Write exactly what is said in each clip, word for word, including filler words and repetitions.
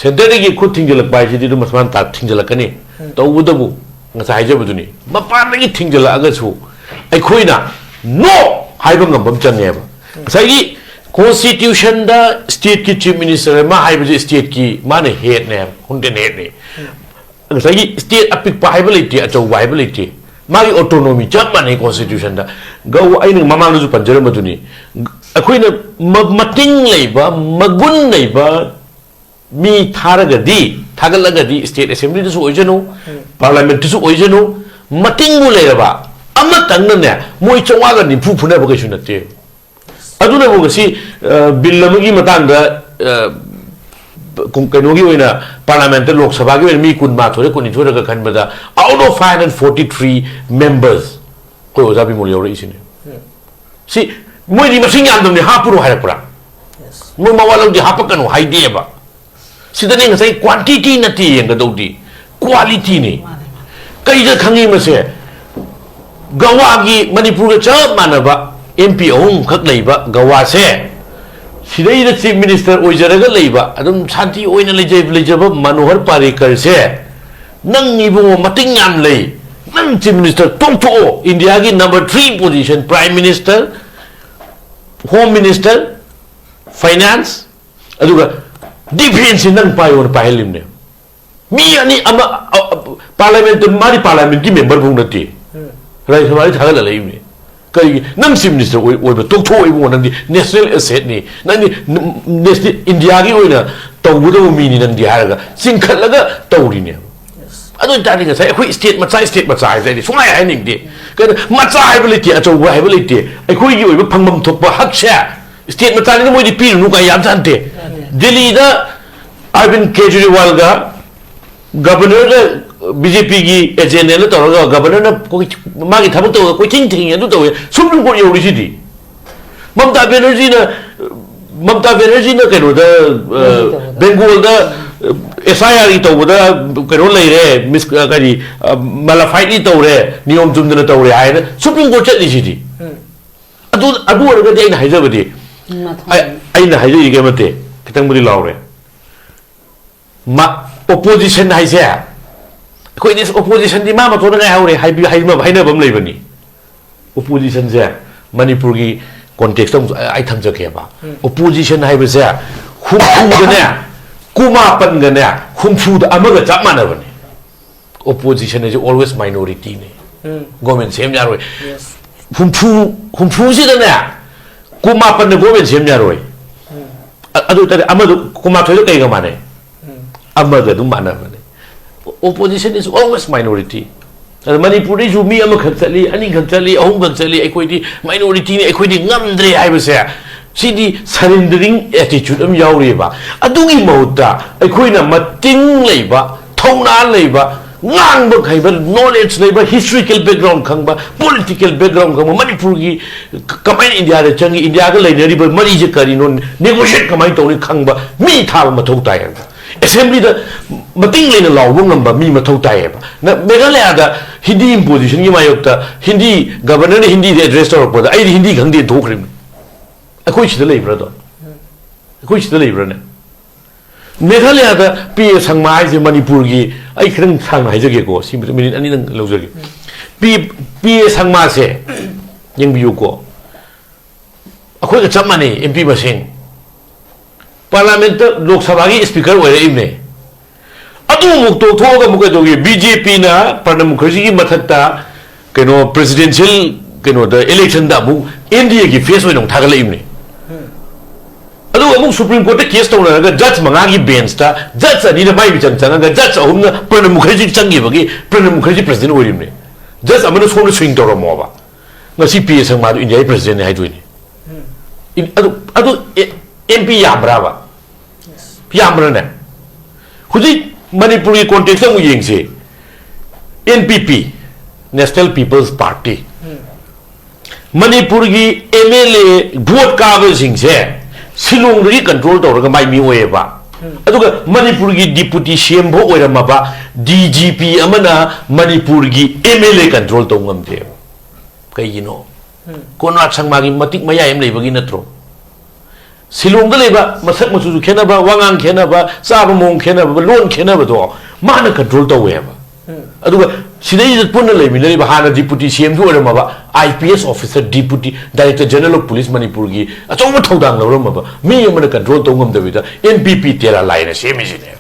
ꯁꯦꯟꯇꯔꯗꯒꯤ ꯈꯨꯠ ꯊꯤꯡꯖꯤꯜꯂꯛꯄ ꯍꯥꯏꯁꯤꯗꯤ ꯑꯗꯨꯝ ꯃꯁꯥꯅ ꯊꯤꯡꯖꯤꯜꯂꯛꯀꯅꯤ꯫ ꯇꯧꯕꯇꯕꯨ ꯉꯁꯥꯏ ꯍꯥꯏꯖꯕꯗꯨꯅꯤ, ꯃꯄꯥꯟꯗꯒꯤ ꯊꯤꯡꯖꯤꯜꯂꯛꯑꯒꯁꯨ ꯑꯩꯈꯣꯏꯅ "no" ꯍꯥꯏꯕ ꯉꯝꯕ ꯑꯃ ꯆꯪꯉꯦꯕ꯫ ꯉꯁꯥꯏꯒꯤ ꯀꯣꯟꯁꯇꯤꯇ꯭ꯌꯨꯁꯟꯗ ꯁ꯭ꯇꯦꯠꯀꯤ ꯆꯤꯐ ꯃꯤꯅꯤꯁꯇꯔ ꯑꯃ ꯍꯥꯏꯕꯁꯦ ꯁ꯭ꯇꯦꯠꯀꯤ ꯃꯥꯅ ꯍꯦꯗꯅꯦꯕ, ꯍꯨꯟꯗꯦꯟ ꯍꯦꯗꯅꯤ꯫ ꯉꯁꯥꯏꯒꯤ ꯁ꯭ꯇꯦꯠ ꯑꯄꯤꯛꯄ ꯍꯥꯏꯕ ꯂꯩꯇꯦ, ꯑꯆꯧꯕ ꯍꯥꯏꯕ ꯂꯩꯇꯦ꯫ ꯃꯥꯒꯤ ꯑꯣꯇꯣꯅꯣꯃꯤ ꯆꯞ ꯃꯥꯟꯅꯩ ꯀꯣꯟꯁꯇꯤꯇ꯭ꯌꯨꯁꯟꯗ꯫ ꯒꯧ-, ꯑꯩꯅ ꯃꯃꯥꯡꯗꯁꯨ ꯄꯟꯖꯔꯝꯕꯗꯨꯅꯤ, ꯑꯩꯈꯣꯏꯅ ꯃ-, ꯃꯇꯤꯡ ꯂꯩꯕ, ꯃꯒꯨꯟ ꯂꯩꯕ ꯃꯤ ꯊꯥꯔꯒꯗꯤ, ꯊꯥꯒꯠꯂꯒꯗꯤ, ꯁ꯭ꯇꯦꯠ ꯑꯦꯁꯦꯝꯕ꯭ꯂꯤꯗꯁꯨ ꯑꯣꯏꯖꯅꯨ, ꯄꯥꯔꯂꯥꯃꯦꯟꯠꯇꯁꯨ ꯑꯣꯏꯖꯅꯨ, ꯃꯇꯤꯡꯕꯨ ꯂꯩꯔꯕ ꯑꯃꯇꯪꯅꯅꯦ ꯃꯣꯏ ꯆꯥꯝꯃꯉꯥꯒ ꯅꯤꯐꯨ ꯐꯨꯅꯕ ꯀꯩꯁꯨ ꯅꯠꯇꯦ꯫ ꯑꯗꯨꯅꯕꯨ ꯉꯁꯤ, ꯑ, ꯕꯤꯜ ꯑꯃꯒꯤ ꯃꯇꯥꯡꯗ, ꯑ, ꯀꯩꯅꯣꯒꯤ ꯑꯣꯏꯅ, ꯄꯥꯔꯂꯥꯃꯦꯟꯠꯇ, ꯂꯣꯛ ꯁꯚꯥꯒꯤ ꯑꯣꯏꯅ ꯃꯤ ꯀꯨꯟꯃꯥꯊꯣꯏꯔ ꯀꯨꯟꯅꯤꯊꯣꯏꯔꯒ ꯈꯟꯕꯗ, out of five hundred forty three members, ꯑꯩꯈꯣꯏ ꯑꯣꯖꯥ ꯕꯤꯃꯣꯜ ꯌꯥꯎꯔꯛꯏꯁꯤꯅꯦ꯫ ꯁꯤ ꯃꯣꯏꯗꯤ ꯃꯁꯤꯡ ꯌꯥꯝꯗꯕꯅꯤ, ꯍꯥꯞꯄꯨꯔꯣ ꯍꯥꯏꯔꯛꯄ꯭ꯔꯥ? ꯃꯣꯏ ꯃꯋꯥ ꯂꯧꯗꯦ, ꯍꯥꯞꯄꯛꯀꯅꯨ ꯍꯥꯏꯗꯦꯕ꯫ ꯁꯤꯗꯅꯦ ꯉꯁꯥꯏ ꯀ꯭ꯋꯥꯟꯇꯤꯇꯤ ꯅꯠꯇꯦ ꯌꯦꯡꯒꯗꯧꯗꯤ, ꯀ꯭ꯋꯥꯂꯤꯇꯤꯅꯤ꯫ ꯀꯩꯗ ꯈꯪꯉꯤ ꯃꯁꯦ? ꯒꯋꯥꯒꯤ, ꯃꯅꯤꯄꯨꯔꯒ ꯆꯞ ꯃꯥꯟꯅꯕ ꯑꯦꯝ ꯄꯤ ꯑꯍꯨꯝꯈꯛ ꯂꯩꯕ ꯒꯋꯥꯁꯦ, ꯁꯤꯗꯩꯗ ꯆꯤꯐ ꯃꯤꯅꯤꯁꯇꯔ ꯑꯣꯏꯖꯔꯒ ꯂꯩꯕ, ꯑꯗꯨꯝ ꯁꯥꯟꯇꯤ ꯑꯣꯏꯅ ꯂꯩꯖ-, ꯂꯩꯖꯕ ꯃꯅꯣꯍꯔ ꯄꯥꯔꯤꯀꯔꯁꯦ, ꯅꯪ ꯏꯕꯨꯡꯉꯣ ꯃꯇꯤꯡ ꯌꯥꯝ ꯂꯩ, ꯅꯪ ꯆꯤꯐ ꯃꯤꯅꯤꯁꯇꯔ ꯇꯣꯛꯊꯣꯛꯑꯣ꯫ ꯏꯟꯗꯤꯌꯥꯒꯤ number three position, prime minister, home minister, finance, ꯑꯗꯨꯒ ꯗꯤꯐꯦꯟꯁꯁꯤ ꯅꯪ ꯄꯥꯏꯌꯣꯅ ꯄꯥꯏꯍꯜꯂꯤꯕꯅꯦ꯫ ꯃꯤ ꯑꯅꯤ ꯑꯃ, ꯑ, ꯑ, ꯄꯥꯔꯂꯥꯃꯦꯟꯠꯇ, ꯃꯥꯗꯤ ꯄꯥꯔꯂꯥꯃꯦꯟꯠꯀꯤ ꯃꯦꯝꯕꯔ ꯐꯥꯎ ꯅꯠꯇꯦ꯫ ꯔꯥꯖ꯭ꯌ ꯁꯚꯥꯗ ꯊꯥꯒꯠꯂ ꯂꯩꯕꯅꯦ꯫ ꯀꯔꯤꯒꯤ? ꯅꯪ ꯆꯤꯐ ꯃꯤꯅꯤꯁꯇꯔ ꯑꯣꯏ-, ꯑꯣꯏꯕ ꯇꯣꯛꯊꯣꯛꯑꯣ ꯏꯕꯨꯡꯉꯣ, ꯅꯪꯗꯤ ꯅꯦꯁꯅꯦꯜ ꯑꯦꯁꯦꯠꯅꯤ, ꯅꯪꯗꯤ ꯅ-, ꯅꯦꯁꯅꯦꯜ, ꯏꯟꯗꯤꯌꯥꯒꯤ ꯑꯣꯏꯅ ꯇꯧꯒꯗꯕ ꯃꯤꯅꯤ ꯅꯪꯗꯤ ꯍꯥꯏꯔꯒ ꯆꯤꯡꯈꯠꯂꯒ ꯇꯧꯔꯤꯅꯦꯕ꯫ ꯑꯗꯨ ꯑꯣꯏꯇꯥꯔꯗꯤ ꯉꯁꯥꯏ ꯑꯩꯈꯣꯏ ꯁ꯭ꯇꯦꯠ ꯃꯆꯥ, ꯁ꯭ꯇꯦꯠ ꯃꯆꯥ ꯍꯥꯏꯁꯦ ꯑꯩꯗꯤ ꯁꯨꯡꯍꯥꯏ ꯍꯥꯏꯅꯤꯡꯗꯦ꯫ ꯀꯩꯅꯣ, ꯃꯆꯥ ꯍꯥꯏꯕ ꯂꯩꯇꯦ, ꯑꯆꯧꯕ ꯍꯥꯏꯕ ꯂꯩꯇꯦ꯫ ꯑꯩꯈꯣꯏꯒꯤ ꯑꯣꯏꯕ ꯐꯪꯐꯝ ꯊꯣꯛꯄ ꯍꯛꯁꯦ ꯁ꯭ꯇꯦꯠ ꯃꯆꯥꯅꯤꯅ ꯃꯣꯏꯗꯤ ꯄꯤꯔꯨꯅꯨ ꯀꯥꯏ ꯌꯥꯝ ꯆꯥꯟꯗꯦ꯫ ꯗꯦꯜꯂꯤꯗ ꯑꯔꯕꯤꯟ ꯀꯦꯖꯔꯤꯋꯥꯜꯒ ꯒꯕꯔꯅꯔꯒ, ꯕꯤ ꯖꯦ ꯄꯤꯒꯤ ꯑꯦꯖꯦꯟꯠꯅꯦꯅ ꯇꯧꯔꯒ ꯒꯕꯔꯅꯔꯅ ꯀꯣꯏ-, ꯃꯥꯒꯤ ꯊꯕꯛ ꯇꯧꯔꯒ ꯀꯣꯏꯊꯤꯡ ꯊꯤꯡꯉꯤ, ꯑꯗꯨ ꯇꯧꯋꯦ, ꯁꯨꯄ꯭ꯔꯤꯝ ꯀꯣꯔꯠ ꯌꯧꯔꯤꯁꯤꯗꯤ꯫ ꯃꯃꯇꯥ ꯕꯦꯅꯔꯖꯤꯅ, ꯃꯃꯇꯥ ꯕꯦꯅꯔꯖꯤꯅ ꯀꯩꯅꯣꯗ, ꯑ, ꯕꯦꯡꯒꯣꯜꯗ, ꯑ, ꯑꯦꯁ ꯑꯥꯏ ꯑꯥꯔ ꯇꯧꯕꯗ ꯀꯩꯅꯣ ꯂꯩꯔꯦ, ꯃꯤꯁ-, ꯑ, ꯀꯔꯤ, ꯑ, ꯃꯥꯂꯥꯐꯥꯏꯠꯂꯤ ꯇꯧꯔꯦ, ꯅꯤꯌꯣꯝ ꯆꯨꯝꯗꯅ ꯇꯧꯔꯦ ꯍꯥꯏꯅ ꯁꯨꯄ꯭ꯔꯤꯝ ꯀꯣꯔꯠ ꯆꯠꯂꯤꯁꯤꯗꯤ꯫ ꯑꯗꯨ, ꯑꯗꯨ ꯑꯣꯏꯔꯒꯗꯤ ꯑꯩꯅ ꯍꯥꯏꯖꯕꯗꯤ, ꯃꯊꯣꯡ ꯑꯩ, ꯑꯩꯅ ꯍꯥꯏꯖꯔꯤꯒꯦ ꯅꯠꯇꯦ, ꯈꯤꯇꯪꯕꯨꯗꯤ ꯂꯥꯎꯔꯦ꯫ ꯃꯥ, ꯑꯣꯄꯣꯖꯤꯁꯟ ꯍꯥꯏꯁꯦ, ꯑꯩꯈꯣꯏꯗꯤ ꯑꯁ, ꯑꯣꯄꯣꯖꯤꯁꯟꯗꯤ ꯃꯥ ꯃꯇꯣꯟꯗ ꯉꯥꯏꯍꯧꯔꯦ ꯍꯥꯏꯕ ꯍꯥꯏꯅꯕ ꯑꯃ ꯂꯩꯕꯅꯤ꯫ ꯑꯣꯄꯣꯖꯤꯁꯟꯁꯦ ꯃꯅꯤꯄꯨꯔꯒꯤ ꯀꯣꯟꯇꯦꯛꯁꯇ ꯑꯃꯨꯛ ꯑꯩ ꯊꯝꯖꯒꯦꯕ꯫ ꯑꯣꯄꯣꯖꯤꯁꯟ ꯍꯥꯏꯕꯁꯦ ꯍꯨꯝꯐꯨꯗꯅꯦ, ꯀꯨꯟꯃꯥꯄꯟꯒꯅꯦ, ꯍꯨꯝꯐꯨꯗ ꯑꯃꯒ ꯆꯞ ꯃꯥꯟꯅꯕꯅꯤ꯫ ꯑꯣꯄꯣꯖꯤꯁꯟ ꯍꯥꯏꯁꯦ always ꯃꯥꯏꯅꯣꯔꯤꯇꯤꯅꯤ꯫ ꯒꯣꯔꯃꯦꯟ ꯁꯦꯝ ꯌꯥꯔꯣꯏ꯫ ꯍꯨꯝꯐꯨ, ꯍꯨꯝꯐꯨꯁꯤꯗꯅꯦ, ꯀꯨꯟꯃꯥꯄꯟꯅ ꯒꯣꯔꯃꯦꯟ ꯁꯦꯝ ꯌꯥꯔꯣꯏ꯫ ꯑ-, ꯑꯗꯨ ꯑꯣꯏꯇꯥꯔꯗꯤ ꯑꯃꯗꯨ, ꯀꯨꯟꯃꯥꯊꯣꯏꯗꯣ ꯀꯩꯒ ꯃꯥꯟꯅꯩ? ꯑꯃꯒ ꯑꯗꯨꯝ ꯃꯥꯟꯅꯕꯅꯦ꯫ Opposition is always minority. ꯑꯗ ꯃꯅꯤꯄꯨꯔꯗꯩꯁꯨ ꯃꯤ ꯑꯃꯈꯛ ꯆꯠꯂꯤ, ꯑꯅꯤꯈꯛ ꯆꯠꯂꯤ, ꯑꯍꯨꯝꯈꯛ ꯆꯠꯂꯤ, ꯑꯩꯈꯣꯏꯗꯤ ꯃꯥꯏꯅꯣꯔꯤꯇꯤꯅꯤ, ꯑꯩꯈꯣꯏꯗꯤ ꯉꯝꯗ꯭ꯔꯦ ꯍꯥꯏꯕꯁꯦ, ꯁꯤꯗꯤ surrendering attitude ꯑꯃ ꯌꯥꯎꯔꯤꯑꯕ꯫ ꯑꯗꯨꯒꯤ ꯃꯍꯨꯠꯇ ꯑꯩꯈꯣꯏꯅ ꯃꯇꯤꯡ ꯂꯩꯕ, ꯊꯧꯅꯥ ꯂꯩꯕ, ꯉꯥꯡꯕ ꯍꯩꯕ, ꯅꯣꯂꯦꯖ ꯂꯩꯕ, ꯍꯤꯁꯇꯣꯔꯤꯀꯦꯜ ꯕꯦꯛꯒ꯭ꯔꯥꯎꯟ ꯈꯪꯕ, ꯄꯣꯂꯤꯇꯤꯀꯦꯜ ꯕꯦꯛꯒ꯭ꯔꯥꯎꯟ ꯈꯪꯕ, ꯃꯅꯤꯄꯨꯔꯒꯤ ꯀꯃꯥꯏꯅ ꯏꯟꯗꯤꯌꯥꯗ ꯆꯪꯉꯤ, ꯏꯟꯗꯤꯌꯥꯒ ꯂꯩꯅꯔꯤꯕ ꯃꯔꯤꯁꯦ ꯀꯔꯤꯅꯣ, ꯅꯦꯒꯣꯁꯤꯌꯦꯠ ꯀꯃꯥꯏꯅ ꯇꯧꯅꯤ ꯈꯪꯕ ꯃꯤ ꯊꯥꯕ ꯃꯊꯧ ꯇꯥꯏ ꯍꯥꯏꯕ꯫ ꯑꯦꯁꯦꯝꯕ꯭ꯂꯤꯗ ꯃꯇꯤꯡ ꯂꯩꯅ ꯂꯥꯎꯕ ꯉꯝꯕ ꯃꯤ ꯃꯊꯧ ꯇꯥꯏꯌꯦꯕ꯫ ꯅ-, ꯃꯦꯘꯥꯂꯌꯥꯗ ꯍꯤꯟꯗꯤ ꯏꯝꯄꯣꯖꯤꯁꯟꯒꯤ ꯃꯥꯌꯣꯛꯇ ꯍꯤꯟꯗꯤ ꯒꯕꯔꯅꯔꯅ ꯍꯤꯟꯗꯤꯗ ꯑꯦꯗ꯭ꯔꯦꯁ ꯇꯧꯔꯛꯄꯗ ꯑꯩꯗꯤ ꯍꯤꯟꯗꯤ ꯈꯪꯗꯦꯅ ꯊꯣꯛꯈ꯭ꯔꯤꯕꯅꯤ꯫ ꯑꯩꯈꯣꯏ ꯁꯤꯗ ꯂꯩꯕ꯭ꯔꯥꯗꯣ? ꯑꯩꯈꯣꯏ ꯁꯤꯗ ꯂꯩꯕ꯭ꯔꯥꯅꯦ? ꯃꯦꯘꯥꯂꯌꯥꯗ ꯄꯤ ꯑꯦ ꯁꯪꯃꯥ ꯍꯥꯏꯁꯦ ꯃꯅꯤꯄꯨꯔꯒꯤ, ꯑꯩ ꯈꯤꯇꯪ ꯁꯥꯡꯅ ꯍꯥꯏꯖꯒꯦꯀꯣ, ꯁꯤ ꯃꯤꯅꯤꯠ ꯑꯅꯤꯗꯪ ꯂꯧꯖꯒꯦ꯫ ꯄꯤ, ꯄꯤ ꯑꯦ ꯁꯪꯃꯥꯁꯦ ꯌꯦꯡꯕꯤꯌꯨꯀꯣ, ꯑꯩꯈꯣꯏꯒ ꯆꯞ ꯃꯥꯟꯅꯩ, ꯑꯦꯝ ꯄꯤ ꯃꯁꯤꯡ꯫ ꯄꯥꯔꯂꯥꯃꯦꯟꯠꯇ, ꯂꯣꯛ ꯁꯚꯥꯒꯤ ꯁ꯭ꯄꯤꯀꯔ ꯑꯣꯏꯔꯛꯏꯕꯅꯦ꯫ ꯑꯗꯨ ꯑꯃꯨꯛ ꯇꯣꯛꯊꯣꯛꯑꯒ ꯑꯃꯨꯛ ꯀꯩꯗꯧꯒꯦ? ꯕꯤ ꯖꯦ ꯄꯤꯅ ꯄ꯭ꯔꯅꯕ ꯃꯨꯈꯔꯖꯤꯒꯤ ꯃꯊꯛꯇ ꯀꯩꯅꯣ, ꯄ꯭ꯔꯦꯁꯤꯗꯦꯟꯁꯤꯌꯦꯜ ꯀꯩꯅꯣꯗ, ꯏꯂꯦꯛꯁꯟꯗ ꯑꯃꯨꯛ ꯑꯦꯟ ꯗꯤ ꯑꯦꯒꯤ ꯐꯦꯁ ꯑꯣꯏꯅ ꯑꯃꯨꯛ ꯊꯥꯒꯠꯂꯛꯏꯕꯅꯦ꯫ ꯑꯗꯨꯒ ꯑꯃꯨꯛ ꯁꯨꯄ꯭ꯔꯤꯝ ꯀꯣꯔꯠꯇ ꯀꯦꯁ ꯇꯧꯅꯔꯒ ꯖꯖ ꯃꯉꯥꯒꯤ ꯕꯦꯟꯁꯇ ꯖꯖ ꯑꯅꯤꯅ ꯃꯥꯏ ꯃꯤꯆꯪ ꯆꯪꯉꯒ ꯖꯖ ꯑꯍꯨꯝꯅ ꯄ꯭ꯔꯅꯕ ꯃꯨꯈꯔꯖꯤ ꯆꯪꯈꯤꯕꯒꯤ ꯄ꯭ꯔꯅꯕ ꯃꯨꯈꯔꯖꯤ ꯄ꯭ꯔꯦꯁꯤꯗꯦꯟꯠ ꯑꯣꯏꯔꯤꯕꯅꯦ꯫ ꯖꯖ ꯑꯃꯅ ꯁꯣꯝꯗ ꯁ꯭ꯋꯤꯡ ꯇꯧꯔꯝꯃꯣꯕ꯫ ꯉꯁꯤ ꯄꯤ ꯑꯦ ꯁꯪꯃꯥꯗꯨ ꯏꯟꯗꯤꯌꯥꯒꯤ ꯄ꯭ꯔꯦꯁꯤꯗꯦꯟꯠꯅꯤ ꯍꯥꯏꯗꯣꯏꯅꯤ꯫ ꯏꯟ-, ꯑꯗꯨ, ꯑꯗꯨ ꯑꯦ-, ꯑꯦꯝ ꯄꯤ ꯌꯥꯝꯕ꯭ꯔꯥꯕ? ꯌꯥꯝꯕ꯭ꯔꯥꯅꯦ? ꯍꯧꯖꯤꯛ ꯃꯅꯤꯄꯨꯔꯒꯤ ꯀꯣꯟꯇꯦꯛꯁꯇ ꯑꯃꯨꯛ ꯌꯦꯡꯁꯤ꯫ N P P, National People's Party, ꯃꯅꯤꯄꯨꯔꯒꯤ ꯑꯦꯝ ꯑꯦꯜ ꯑꯦ ꯚꯣꯠ ꯀꯥꯕꯁꯤꯡꯁꯦ ꯁꯤꯂꯣꯡꯗꯒꯤ ꯀꯟꯇ꯭ꯔꯣꯜ ꯇꯧꯔꯒ ꯃꯥꯏ ꯃꯤ ꯑꯣꯏꯌꯦꯕ꯫ ꯑꯗꯨꯒ ꯃꯅꯤꯄꯨꯔꯒꯤ ꯗꯤꯄꯨꯇꯤ ꯁꯤ ꯑꯦꯝ ꯐꯥꯎ ꯑꯣꯏꯔꯝꯃꯕ ꯗꯤ ꯖꯤ ꯄꯤ ꯑꯃꯅ ꯃꯅꯤꯄꯨꯔꯒꯤ ꯑꯦꯝ ꯑꯦꯜ ꯑꯦ ꯀꯟꯇ꯭ꯔꯣꯜ ꯇꯧ ꯉꯝꯗꯦꯕ꯫ ꯀꯩꯒꯤꯅꯣ? ꯀꯣꯟꯔꯥꯗ ꯁꯪꯃꯥꯒꯤ ꯃꯇꯤꯛ ꯃꯌꯥꯏ ꯑꯃ ꯂꯩꯕꯒꯤ ꯅꯠꯇ꯭ꯔꯣ? ꯁꯤꯂꯣꯡꯗ ꯂꯩꯕ ꯃꯁꯛ ꯃꯆꯨꯁꯨ ꯈꯦꯠꯅꯕ, ꯋꯥꯉꯥꯡ ꯈꯦꯠꯅꯕ, ꯆꯥꯕ ꯃꯑꯣꯡ ꯈꯦꯠꯅꯕ, ꯂꯣꯟ ꯈꯦꯠꯅꯕꯗꯣ ꯃꯥꯅ ꯀꯟꯇ꯭ꯔꯣꯜ ꯇꯧꯋꯦꯕ꯫ ꯑꯗꯨꯒ ꯁꯤꯗꯩꯁꯤꯗ ꯄꯨꯟꯅ ꯂꯩꯃꯤꯟꯅꯔꯤꯕ ꯍꯥꯟꯅ ꯗꯤꯄꯨꯇꯤ ꯁꯤ ꯑꯦꯝꯁꯨ ꯑꯣꯏꯔꯝꯃꯕ, I P S officer, deputy director general of police ꯃꯅꯤꯄꯨꯔꯒꯤ ꯑꯆꯧꯕ ꯊꯧꯗꯥꯡ ꯂꯧꯔꯝꯃꯕ ꯃꯤ ꯑꯃꯅ ꯀꯟꯇ꯭ꯔꯣꯜ ꯇꯧ ꯉꯝꯗꯕꯤꯗ ꯑꯦꯟ ꯄꯤ ꯄꯤ ꯇꯦꯔꯥ ꯂꯥꯏꯅ ꯁꯦꯝꯃꯤꯁꯤꯅꯦ꯫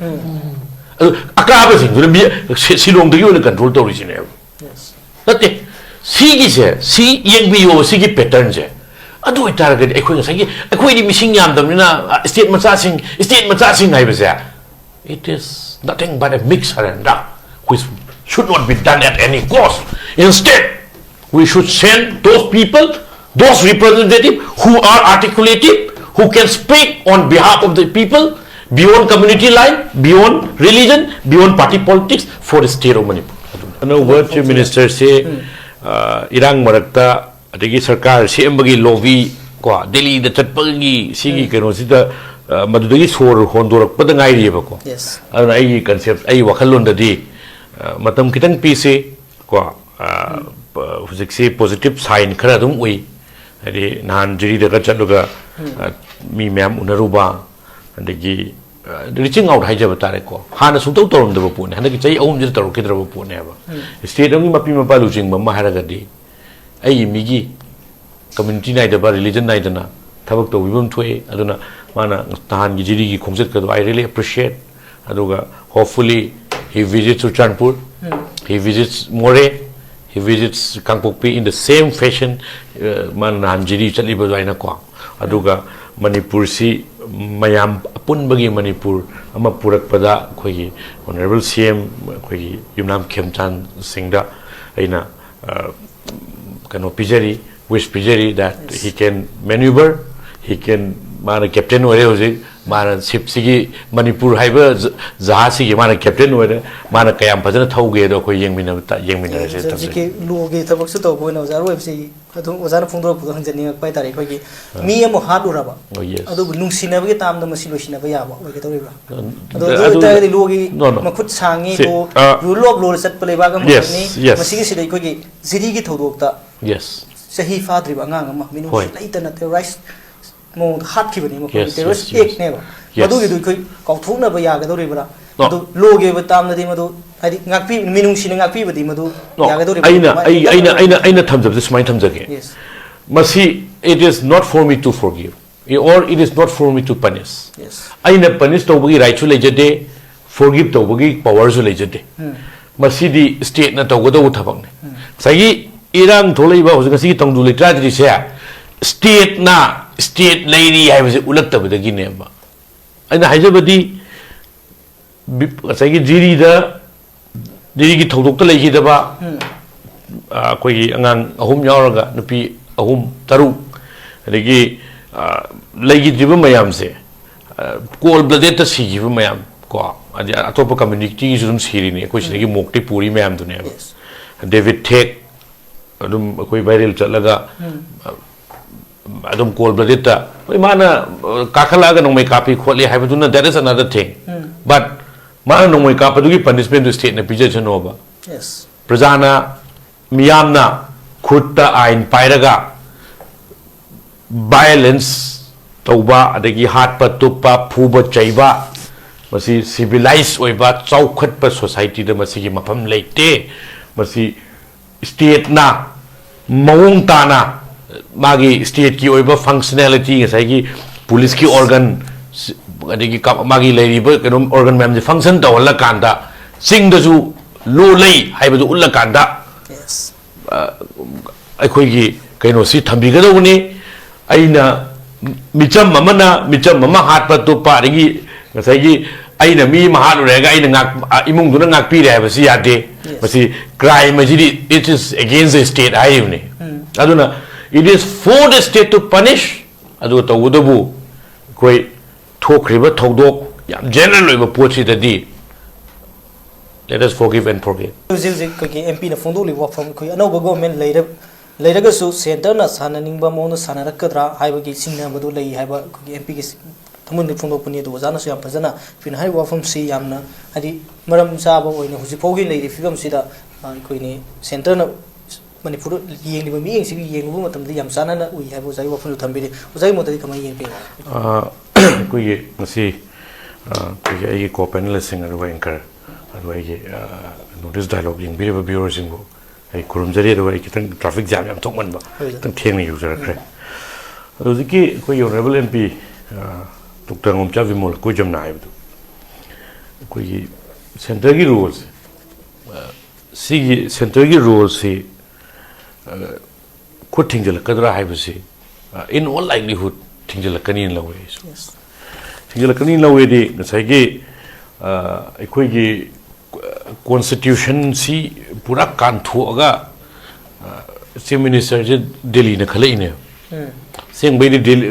ꯑꯗꯨ ꯑꯀꯥꯕꯁꯤꯡꯗꯨꯅ ꯃꯤ ꯁꯤ- ꯁꯤꯂꯣꯡꯗꯒꯤ ꯑꯣꯏꯅ ꯀꯟꯇ꯭ꯔꯣꯜ ꯇꯧꯔꯤꯁꯤꯅꯦꯕ꯫ ꯅꯠꯇꯦ, ꯁꯤꯒꯤꯁꯦ, ꯁꯤ ꯌꯦꯡꯕꯤꯌꯣ, ꯁꯤꯒꯤ ꯄꯦꯇꯔꯟꯁꯦ꯫ ꯑꯗꯨ ꯑꯣꯏꯇꯥꯔꯒꯗꯤ ꯑꯩꯈꯣꯏ ꯉꯁꯥꯏꯒꯤ, ꯑꯩꯈꯣꯏꯗꯤ ꯃꯤꯁꯤꯡ ꯌꯥꯝꯗꯕꯅꯤꯅ, ꯁ꯭ꯇꯦꯠ ꯃꯆꯥꯁꯤꯡ, ꯁ꯭ꯇꯦꯠ ꯃꯆꯥꯁꯤꯡ ꯍꯥꯏꯕꯁꯦ, it is nothing but a mixed surrender, which should not be done at any cost. Instead, we should send those people, those representatives who are articulative, who can speak on behalf of the people, beyond community line, beyond religion, beyond party politics, for the state of Manipur. ꯑꯅꯧꯕ chief ꯃꯤꯅꯤꯁꯇꯔꯁꯦ, ꯑ, ꯏꯔꯥꯡ ꯃꯔꯛꯇ, ꯑꯗꯒꯤ ꯁꯔꯀꯥꯔ ꯁꯦꯝꯕꯒꯤ lobby, ꯀꯣ, ꯗꯦꯜꯂꯤꯗ ꯆꯠꯄꯒꯤ ꯁꯤꯒꯤ ꯎꯝ꯫ ꯀꯩꯅꯣꯁꯤꯗ, ꯑ, ꯃꯗꯨꯗꯒꯤ ꯁꯣꯔ ꯍꯣꯟꯗꯣꯔꯛꯄꯗ ꯉꯥꯏꯔꯤꯑꯕꯀꯣ꯫ Yes. ꯑꯗꯨꯅ ꯑꯩꯒꯤ ꯀꯟꯁꯦꯞ, ꯑꯩ ꯋꯥꯈꯜꯂꯣꯟꯗꯗꯤ, ꯑ, ꯃꯇꯝ ꯈꯤꯇꯪ ꯄꯤꯁꯤ, ꯀꯣ, ꯑ, ꯎꯝ꯫ ꯄ-, ꯍꯧꯖꯤꯛꯁꯤ ꯄꯣꯖꯤꯇꯤꯞ ꯁꯥꯏꯟ ꯈꯔ ꯑꯗꯨꯝ ꯎꯏ꯫ ꯍꯥꯏꯗꯤ ꯅꯍꯥꯟ ꯖꯤꯔꯤꯗꯒ ꯆꯠꯂꯒ, ꯎꯝ꯫ ꯑ, ꯃꯤ ꯃꯌꯥꯝ ꯎꯅꯔꯨꯕ, ꯑꯗꯒꯤ, ꯑ, ꯔꯤꯆꯤꯡ ꯑꯥꯎꯠ ꯍꯥꯏꯖꯕ ꯇꯥꯔꯦꯀꯣ, ꯍꯥꯟꯅ ꯁꯨꯡꯇꯧ ꯇꯧꯔꯝꯗꯕ ꯄꯣꯠꯅꯤ, ꯍꯟꯗꯛꯀꯤ ꯆꯍꯤ ꯑꯍꯨꯝꯁꯤꯗ ꯇꯧꯔꯛꯈꯤꯗ꯭ꯔꯕ ꯄꯣꯠꯅꯦꯕ꯫ ꯎꯝ꯫ ꯁ꯭ꯇꯦꯠ ꯑꯃꯒꯤ ꯃꯄꯤ ꯃꯄꯥ ꯂꯨꯆꯤꯡꯕ ꯑꯃ ꯍꯥꯏꯔꯒꯗꯤ ꯑꯩꯒꯤ ꯃꯤꯒꯤ ꯀꯝꯃ꯭ꯌꯨꯅꯤꯇꯤ ꯅꯥꯏꯗꯕ, ꯔꯤꯂꯤꯖꯟ ꯅꯥꯏꯗꯅ ꯊꯕꯛ ꯇꯧꯕꯤꯕ ꯑꯃ ꯊꯣꯛꯑꯦ꯫ ꯑꯗꯨꯅ ꯃꯥꯅ ꯅꯍꯥꯟꯒꯤ ꯖꯤꯔꯤꯒꯤ ꯈꯣꯡꯆꯠꯀꯗꯣ I really appreciate꯫ ꯑꯗꯨꯒ hopefully he visits Churachandpur, um. He visits Moreh, he visits Kangpokpi in the same fashion, ꯑ, ꯃꯥꯅ ꯅꯍꯥꯟ ꯖꯤꯔꯤ ꯆꯠꯂꯤꯕ ꯑꯗꯨꯃꯥꯏꯅꯀꯣ꯫ ꯑꯗꯨꯒ ꯃꯅꯤꯄꯨꯔꯁꯤ ꯃꯌꯥꯝ ꯑꯄꯨꯟꯕꯒꯤ ꯃꯅꯤꯄꯨꯔ ꯑꯃ ꯄꯨꯔꯛꯄꯗ ꯑꯩꯈꯣꯏꯒꯤ ꯑꯣꯅꯔꯦꯕꯜ ꯁꯤ ꯑꯦꯝ, ꯑꯩꯈꯣꯏꯒꯤ ꯌꯨꯝꯅꯥꯝ ꯈꯦꯝꯆꯥꯟ ꯁꯤꯡꯗ ꯑꯩꯅ, ꯑ, ꯀꯩꯅꯣ ꯄꯤꯖꯔꯤ, ꯋꯤꯁ ꯄꯤꯖꯔꯤ, that he can maneuver, he can, ꯃꯥꯅ ꯀꯦꯞꯇꯦꯟ ꯑꯣꯏꯔꯦ ꯍꯧꯖꯤꯛ, ꯃꯥꯅ ꯁꯤꯞꯁꯤꯒꯤ, ꯃꯅꯤꯄꯨꯔ ꯍꯥꯏꯕ ꯖ-, ꯖꯍꯥꯖꯁꯤꯒꯤ ꯃꯥꯅ ꯀꯦꯞꯇꯦꯟ ꯑꯣꯏꯔꯦ, ꯃꯥꯅ ꯀꯌꯥꯝ ꯐꯖꯅ ꯊꯧꯒꯦ ꯑꯗꯣ ꯑꯩꯈꯣꯏ ꯌꯦꯡꯃꯤꯟꯅꯕ ꯇ-, ꯌꯦꯡꯃꯤꯟꯅꯔꯁꯦ, ꯍꯧꯖꯤꯛ-, ꯇꯧꯖꯩ꯫ ꯍꯧꯖꯤꯛꯀꯤ ꯂꯣꯒꯤ ꯊꯕꯛꯁꯨ ꯇꯧꯕ ꯑꯣꯏꯅ ꯑꯣꯖꯥ ꯑꯣꯏꯕꯁꯤ ꯑꯗꯨꯝ ꯑꯣꯖꯥꯅ ꯐꯣꯡꯗꯣꯔꯛꯄꯗꯣ ꯍꯟꯖꯅꯤꯡꯉꯛꯄ ꯍꯥꯏꯇꯥꯔꯦ꯫ ꯑꯩꯈꯣꯏꯒꯤ ꯑ꯫ ꯃꯤ ꯑꯃ ꯍꯥꯠꯂꯨꯔꯕ, Oh, yes. ꯑꯗꯨꯕꯨ ꯅꯨꯡꯁꯤꯅꯕꯒꯤ ꯇꯥꯝꯗ ꯃꯁꯤ ꯂꯣꯏꯁꯤꯟꯅꯕ ꯌꯥꯕ ꯑꯣꯏꯒꯗꯧꯔꯤꯕ꯭ꯔꯥ? ꯑ, ꯑꯗꯣ ꯑꯗꯨ ꯑꯗꯨ ꯑꯣꯏꯇꯥꯔꯒꯗꯤ ꯂꯣꯒꯤ No, no. ꯃꯈꯨꯠ ꯁꯥꯡꯉꯤ, See, ꯂꯣ, ꯑ, rule of law ꯆꯠꯄ ꯂꯩꯕꯥꯛ ꯑꯃꯈꯛꯅꯤ꯫ Yes, yes. ꯃꯁꯤꯒꯤꯁꯤꯗ ꯑꯩꯈꯣꯏꯒꯤ ꯖꯤꯔꯤꯒꯤ ꯊꯧꯗꯣꯛꯇ Yes. ꯆꯍꯤ ꯐꯥꯗ꯭ꯔꯤꯕ ꯑꯉꯥꯡ ꯑꯃ ꯃꯤꯅꯨꯡꯁꯤ ꯍꯣꯏ꯫ ꯂꯩꯇꯅ terrorize ꯃꯑꯣꯡꯗ ꯍꯥꯠꯈꯤꯕꯅꯤ, ꯃꯈꯣꯏꯒꯤ Yes, terrorist yes, yes. Act ꯅꯦꯕ꯫ Yes. ꯃꯗꯨꯒꯤꯗꯨ ꯑꯩꯈꯣꯏ ꯀꯥꯎꯊꯣꯛꯅꯕ ꯌꯥꯒꯗꯧꯔꯤꯕ꯭ꯔꯥ? No. ꯑꯗꯨ ꯂꯣꯒꯤ ꯑꯣꯏꯕ ꯇꯥꯝꯗꯗꯤ ꯃꯗꯨ, ꯍꯥꯏꯗꯤ, ꯉꯥꯛꯄꯤ ꯃꯤꯅꯨꯡꯁꯤꯅ ꯉꯥꯛꯄꯤꯕꯗꯤ ꯃꯗꯨ No, ꯌꯥꯒꯗꯧꯔꯤꯕ꯭ꯔꯥ? ꯑꯩꯅ ꯀꯃꯥꯏꯅ ꯑꯩ- ꯑꯩꯅ ꯑꯩꯅ ꯇꯧꯒꯗꯧꯔꯤꯕ꯭ꯔꯥ? ꯑꯩꯅ ꯊꯝꯖꯕꯗ ꯁꯨꯃꯥꯏꯅ ꯊꯝꯖꯒꯦ꯫ Yes. ꯃꯁꯤ, it is not for me to forgive or it is not for me to punish. Yes. ꯑꯩꯅ punish ꯇꯧꯕꯒꯤ right ꯁꯨ ꯂꯩꯖꯗꯦ, forgive ꯇꯧꯕꯒꯤ power ꯁꯨ ꯂꯩꯖꯗꯦ꯫ ꯃꯁꯤꯗꯤ state ꯅ ꯇꯧꯒꯗꯧꯕ ꯊꯕꯛꯅꯤ꯫ ꯉꯁꯥꯏꯒꯤ ꯏꯔꯥꯡ ꯊꯣꯛꯂꯛꯏꯕ ꯍꯧꯖꯤꯛ ꯉꯁꯤꯒꯤ ꯇꯪꯗꯨ ꯂꯩꯇꯥꯗ꯭ꯔꯤꯁꯦ state ꯅ state ꯂꯩꯔꯤ ꯍꯥꯏꯕꯁꯦ ꯎꯠꯂꯛꯇꯕꯗꯒꯤꯅꯦꯕ꯫ ꯑꯩꯅ ꯍꯥꯏꯖꯕꯗꯤ, ꯕꯤ- ꯉꯁꯥꯏꯒꯤ ꯖꯤꯔꯤꯗ, ꯖꯤꯔꯤꯒꯤ ꯊꯧꯗꯣꯛꯇ ꯂꯩꯈꯤꯗꯕ, ꯑ, ꯑꯩꯈꯣꯏꯒꯤ ꯑꯉꯥꯡ ꯑꯍꯨꯝ ꯌꯥꯎꯔꯒ ꯅꯨꯄꯤ ꯑꯍꯨꯝ, ꯇꯔꯨꯛ, ꯑꯗꯒꯤ, ꯑ, ꯂꯩꯈꯤꯗ꯭ꯔꯤꯕ ꯃꯌꯥꯝꯁꯦ, ꯀꯣꯜ ꯕ꯭ꯂꯗꯦꯠꯇ ꯁꯤꯈꯤꯕ ꯃꯌꯥꯝ, ꯀꯣ, ꯑꯗꯩ ꯑꯇꯣꯞꯄ community ꯒꯤꯁꯨ ꯑꯗꯨꯝ ꯁꯤꯔꯤꯅꯤ, ꯑꯩꯈꯣꯏ ꯁꯤꯗꯒꯤ ꯃꯣꯛꯇꯤ ꯄꯨꯔꯤ ꯃꯌꯥꯝꯗꯨꯅꯦꯕ꯫ Yes. ꯗꯦꯕꯤꯠ ꯊꯦꯛ, ꯑꯗꯨꯝ ꯑꯩꯈꯣꯏ viral ꯆꯠꯂꯒ, ꯑꯗꯨꯝ ꯀꯣꯜ ꯕ꯭ꯂꯗꯦꯠꯇ, ꯍꯣꯏ, ꯃꯥꯅ, ꯑ, ꯀꯥꯈꯠꯂꯛꯑꯒ ꯅꯣꯡꯃꯩ ꯀꯥꯞꯄꯤ ꯈꯣꯠꯂꯤ ꯍꯥꯏꯕꯗꯨꯅ, that is another thing. But ꯃꯥꯅ ꯅꯣꯡꯃꯩ ꯀꯥꯞꯄꯗꯨꯒꯤ punishment ꯗꯨ state ꯅ ꯄꯤꯖꯁꯅꯣꯕ꯫ Yes. ꯄ꯭ꯔꯖꯥꯅ, ꯃꯤꯌꯥꯝꯅ ꯈꯨꯠꯇ ꯑꯥꯏꯟ ꯄꯥꯏꯔꯒ violence ꯇꯧꯕ, ꯑꯗꯒꯤ ꯍꯥꯠꯄ ꯇꯨꯞꯄ, ꯐꯨꯕ ꯆꯩꯕ, ꯃꯁꯤ civilized ꯑꯣꯏꯕ ꯆꯥꯎꯈꯠꯄ society ꯗ ꯃꯁꯤꯒꯤ ꯃꯐꯝ ꯂꯩꯇꯦ꯫ ꯃꯁꯤ state ꯅ ꯃꯑꯣꯡ ꯇꯥꯅ ꯃꯥꯒꯤ state ꯀꯤ ꯑꯣꯏꯕ functionality, ꯉꯁꯥꯏꯒꯤ police ꯀꯤ organ, ꯑꯗꯒꯤ ꯀ- ꯃꯥꯒꯤ ꯂꯩꯔꯤꯕ ꯀꯩꯅꯣ organ ꯃꯌꯥꯝꯁꯦ function ꯇꯧꯍꯜꯂꯀꯥꯟꯗ, ꯆꯤꯡꯗꯁꯨ law ꯂꯩ ꯍꯥꯏꯕꯗꯨ ꯎꯠꯂꯀꯥꯟꯗ, Yes. ꯑ, ꯑꯩꯈꯣꯏꯒꯤ ꯀꯩꯅꯣꯁꯤ ꯊꯝꯕꯤꯒꯗꯧꯕꯅꯤ꯫ ꯑꯩꯅ, ꯃꯤꯆꯝ ꯑꯃꯅ ꯃꯤꯆꯝ ꯑꯃ ꯍꯥꯠꯄ ꯇꯨꯞꯄ, ꯑꯗꯒꯤ ꯉꯁꯥꯏꯒꯤ ꯑꯩꯅ ꯃꯤ ꯑꯃ ꯍꯥꯠꯂꯨꯔꯦ ꯍꯥꯏꯔꯒ ꯑꯩꯅ ꯉꯥꯛ-, ꯑ, ꯏꯃꯨꯡꯗꯨꯅ ꯉꯥꯛꯄꯤꯔꯦ ꯍꯥꯏꯕꯁꯤ ꯌꯥꯗꯦ꯫ Yes. ꯃꯁꯤ crime ꯑꯁꯤꯗꯤ, it is against the state ꯍꯥꯏꯔꯤꯕꯅꯤ꯫ ꯑꯗꯨꯅ it is for the state to punish꯫ ꯑꯗꯨꯒ ꯇꯧꯕꯇꯕꯨ ꯑꯩꯈꯣꯏ ꯊꯣꯛꯈ꯭ꯔꯤꯕ ꯊꯧꯗꯣꯛ ꯌꯥꯝ general ꯑꯣꯏꯕ ꯄꯣꯠꯁꯤꯗꯗꯤ, let us forgive and forget꯫ ꯍꯧꯖꯤꯛ ꯍꯧꯖꯤꯛ ꯑꯩꯈꯣꯏꯒꯤ M P ꯅ ꯐꯣꯡꯗꯣꯛꯂꯤꯕ ꯋꯥꯐꯝ, ꯑꯩꯈꯣꯏ ꯑꯅꯧꯕ government ꯂꯩꯔ-, ꯂꯩꯔꯒꯁꯨ centre ꯅ ꯁꯥꯟꯅꯅꯤꯡꯕ ꯃꯑꯣꯡꯗ ꯁꯥꯟꯅꯔꯛꯀꯗ꯭ꯔꯥ ꯍꯥꯏꯕꯒꯤ ꯆꯤꯡꯅꯕꯗꯨ ꯂꯩ ꯍꯥꯏꯕ ꯑꯩꯈꯣꯏꯒꯤ M P ꯒꯤ ꯊꯃꯣꯏꯅꯨꯡꯗ ꯐꯣꯡꯗꯣꯛꯄꯅꯤ꯫ ꯑꯗꯨ ꯑꯣꯖꯥꯅꯁꯨ ꯌꯥꯝ ꯐꯖꯅ ꯑꯩꯈꯣꯏꯅ ꯍꯥꯏꯔꯤꯕ ꯋꯥꯐꯝꯁꯤ ꯌꯥꯝꯅ, ꯍꯥꯏꯗꯤ, ꯃꯔꯝ ꯆꯥꯕ ꯑꯣꯏꯅ ꯍꯧꯖꯤꯛ ꯐꯥꯎꯒꯤ ꯂꯩꯔꯤꯕ ꯐꯤꯕꯝꯁꯤꯗ, ꯑ, ꯑꯩꯈꯣꯏꯅꯤ centre ꯅ ꯃꯅꯤꯄꯨꯔꯗ ꯌꯦꯡꯂꯤꯕ ꯃꯤꯠꯌꯦꯡꯁꯤꯒ ꯌꯦꯡꯂꯨꯕ ꯃꯇꯝꯗ ꯌꯥꯝ ꯆꯥꯟꯅꯅ ꯎꯏ ꯍꯥꯏꯕ ꯑꯣꯖꯥꯒꯤ ꯋꯥꯐꯝꯁꯨ ꯊꯝꯕꯤꯔꯤ꯫ ꯑꯣꯖꯥꯒꯤ ꯃꯣꯠꯇꯗꯤ ꯀꯃꯥꯏꯅ ꯌꯦꯡꯕꯤꯕ? ꯑ, ꯑꯩꯈꯣꯏꯒꯤ ꯉꯁꯤ, ꯑ, ꯑꯩꯈꯣꯏꯒꯤ ꯑꯩꯒꯤ co panelistꯁꯤꯡ, ꯑꯗꯨꯒ anchor, ꯑꯗꯨꯒ ꯑꯩꯒꯤ, ꯑ, North East Dialogue ꯌꯦꯡꯕꯤꯔꯤꯕ viewerꯁꯤꯡꯕꯨ ꯑꯩ ꯈꯨꯔꯨꯝꯖꯔꯤ꯫ ꯑꯗꯨꯒ ꯑꯩ ꯈꯤꯇꯪ traffic jam ꯌꯥꯝ ꯊꯣꯛꯃꯟꯕ, ꯍꯣꯏ꯫ ꯈꯤꯇꯪ ꯊꯦꯡꯅ ꯌꯧꯖꯔꯛꯈ꯭ꯔꯦ꯫ ꯑꯗꯣ ꯍꯧꯖꯤꯛꯀꯤ ꯑꯩꯈꯣꯏꯒꯤ Honourable MP, ꯑ, Doctor ꯉꯣꯝꯆꯥ ꯕꯤꯃꯣꯜ ꯀꯣꯏꯖꯝꯅ ꯍꯥꯏꯕꯗꯣ, ꯑꯩꯈꯣꯏꯒꯤ centreꯒꯤ roleꯁꯦ, ꯑ, ꯁꯤꯒꯤ centreꯒꯤ roleꯁꯤ, ꯑ, ꯈꯨꯠ ꯊꯤꯡꯖꯤꯜꯂꯛꯀꯗ꯭ꯔꯥ ꯍꯥꯏꯕꯁꯤ, ꯑ, in all likelihood ꯊꯤꯡꯖꯤꯜꯂꯛꯀꯅꯤꯅ ꯂꯧꯋꯦ ꯑꯩꯁꯨ꯫ Yes. ꯊꯤꯡꯖꯤꯜꯂꯛꯀꯅꯤꯅ ꯂꯧꯋꯦꯗꯤ ꯉꯁꯥꯏꯒꯤ, ꯑ, ꯑꯩꯈꯣꯏꯒꯤ constitutionꯁꯤ ꯄꯨꯔꯥ ꯀꯥꯟꯊꯣꯛꯑꯒ, ꯑ, Chief Ministerꯁꯦ ꯗꯦꯜꯂꯤꯅ ꯈꯜꯂꯛꯏꯅꯦꯕ꯫ ꯎꯝ꯫ ꯑꯁꯦꯡꯕꯩꯗꯤ ꯗꯦꯜꯂꯤ,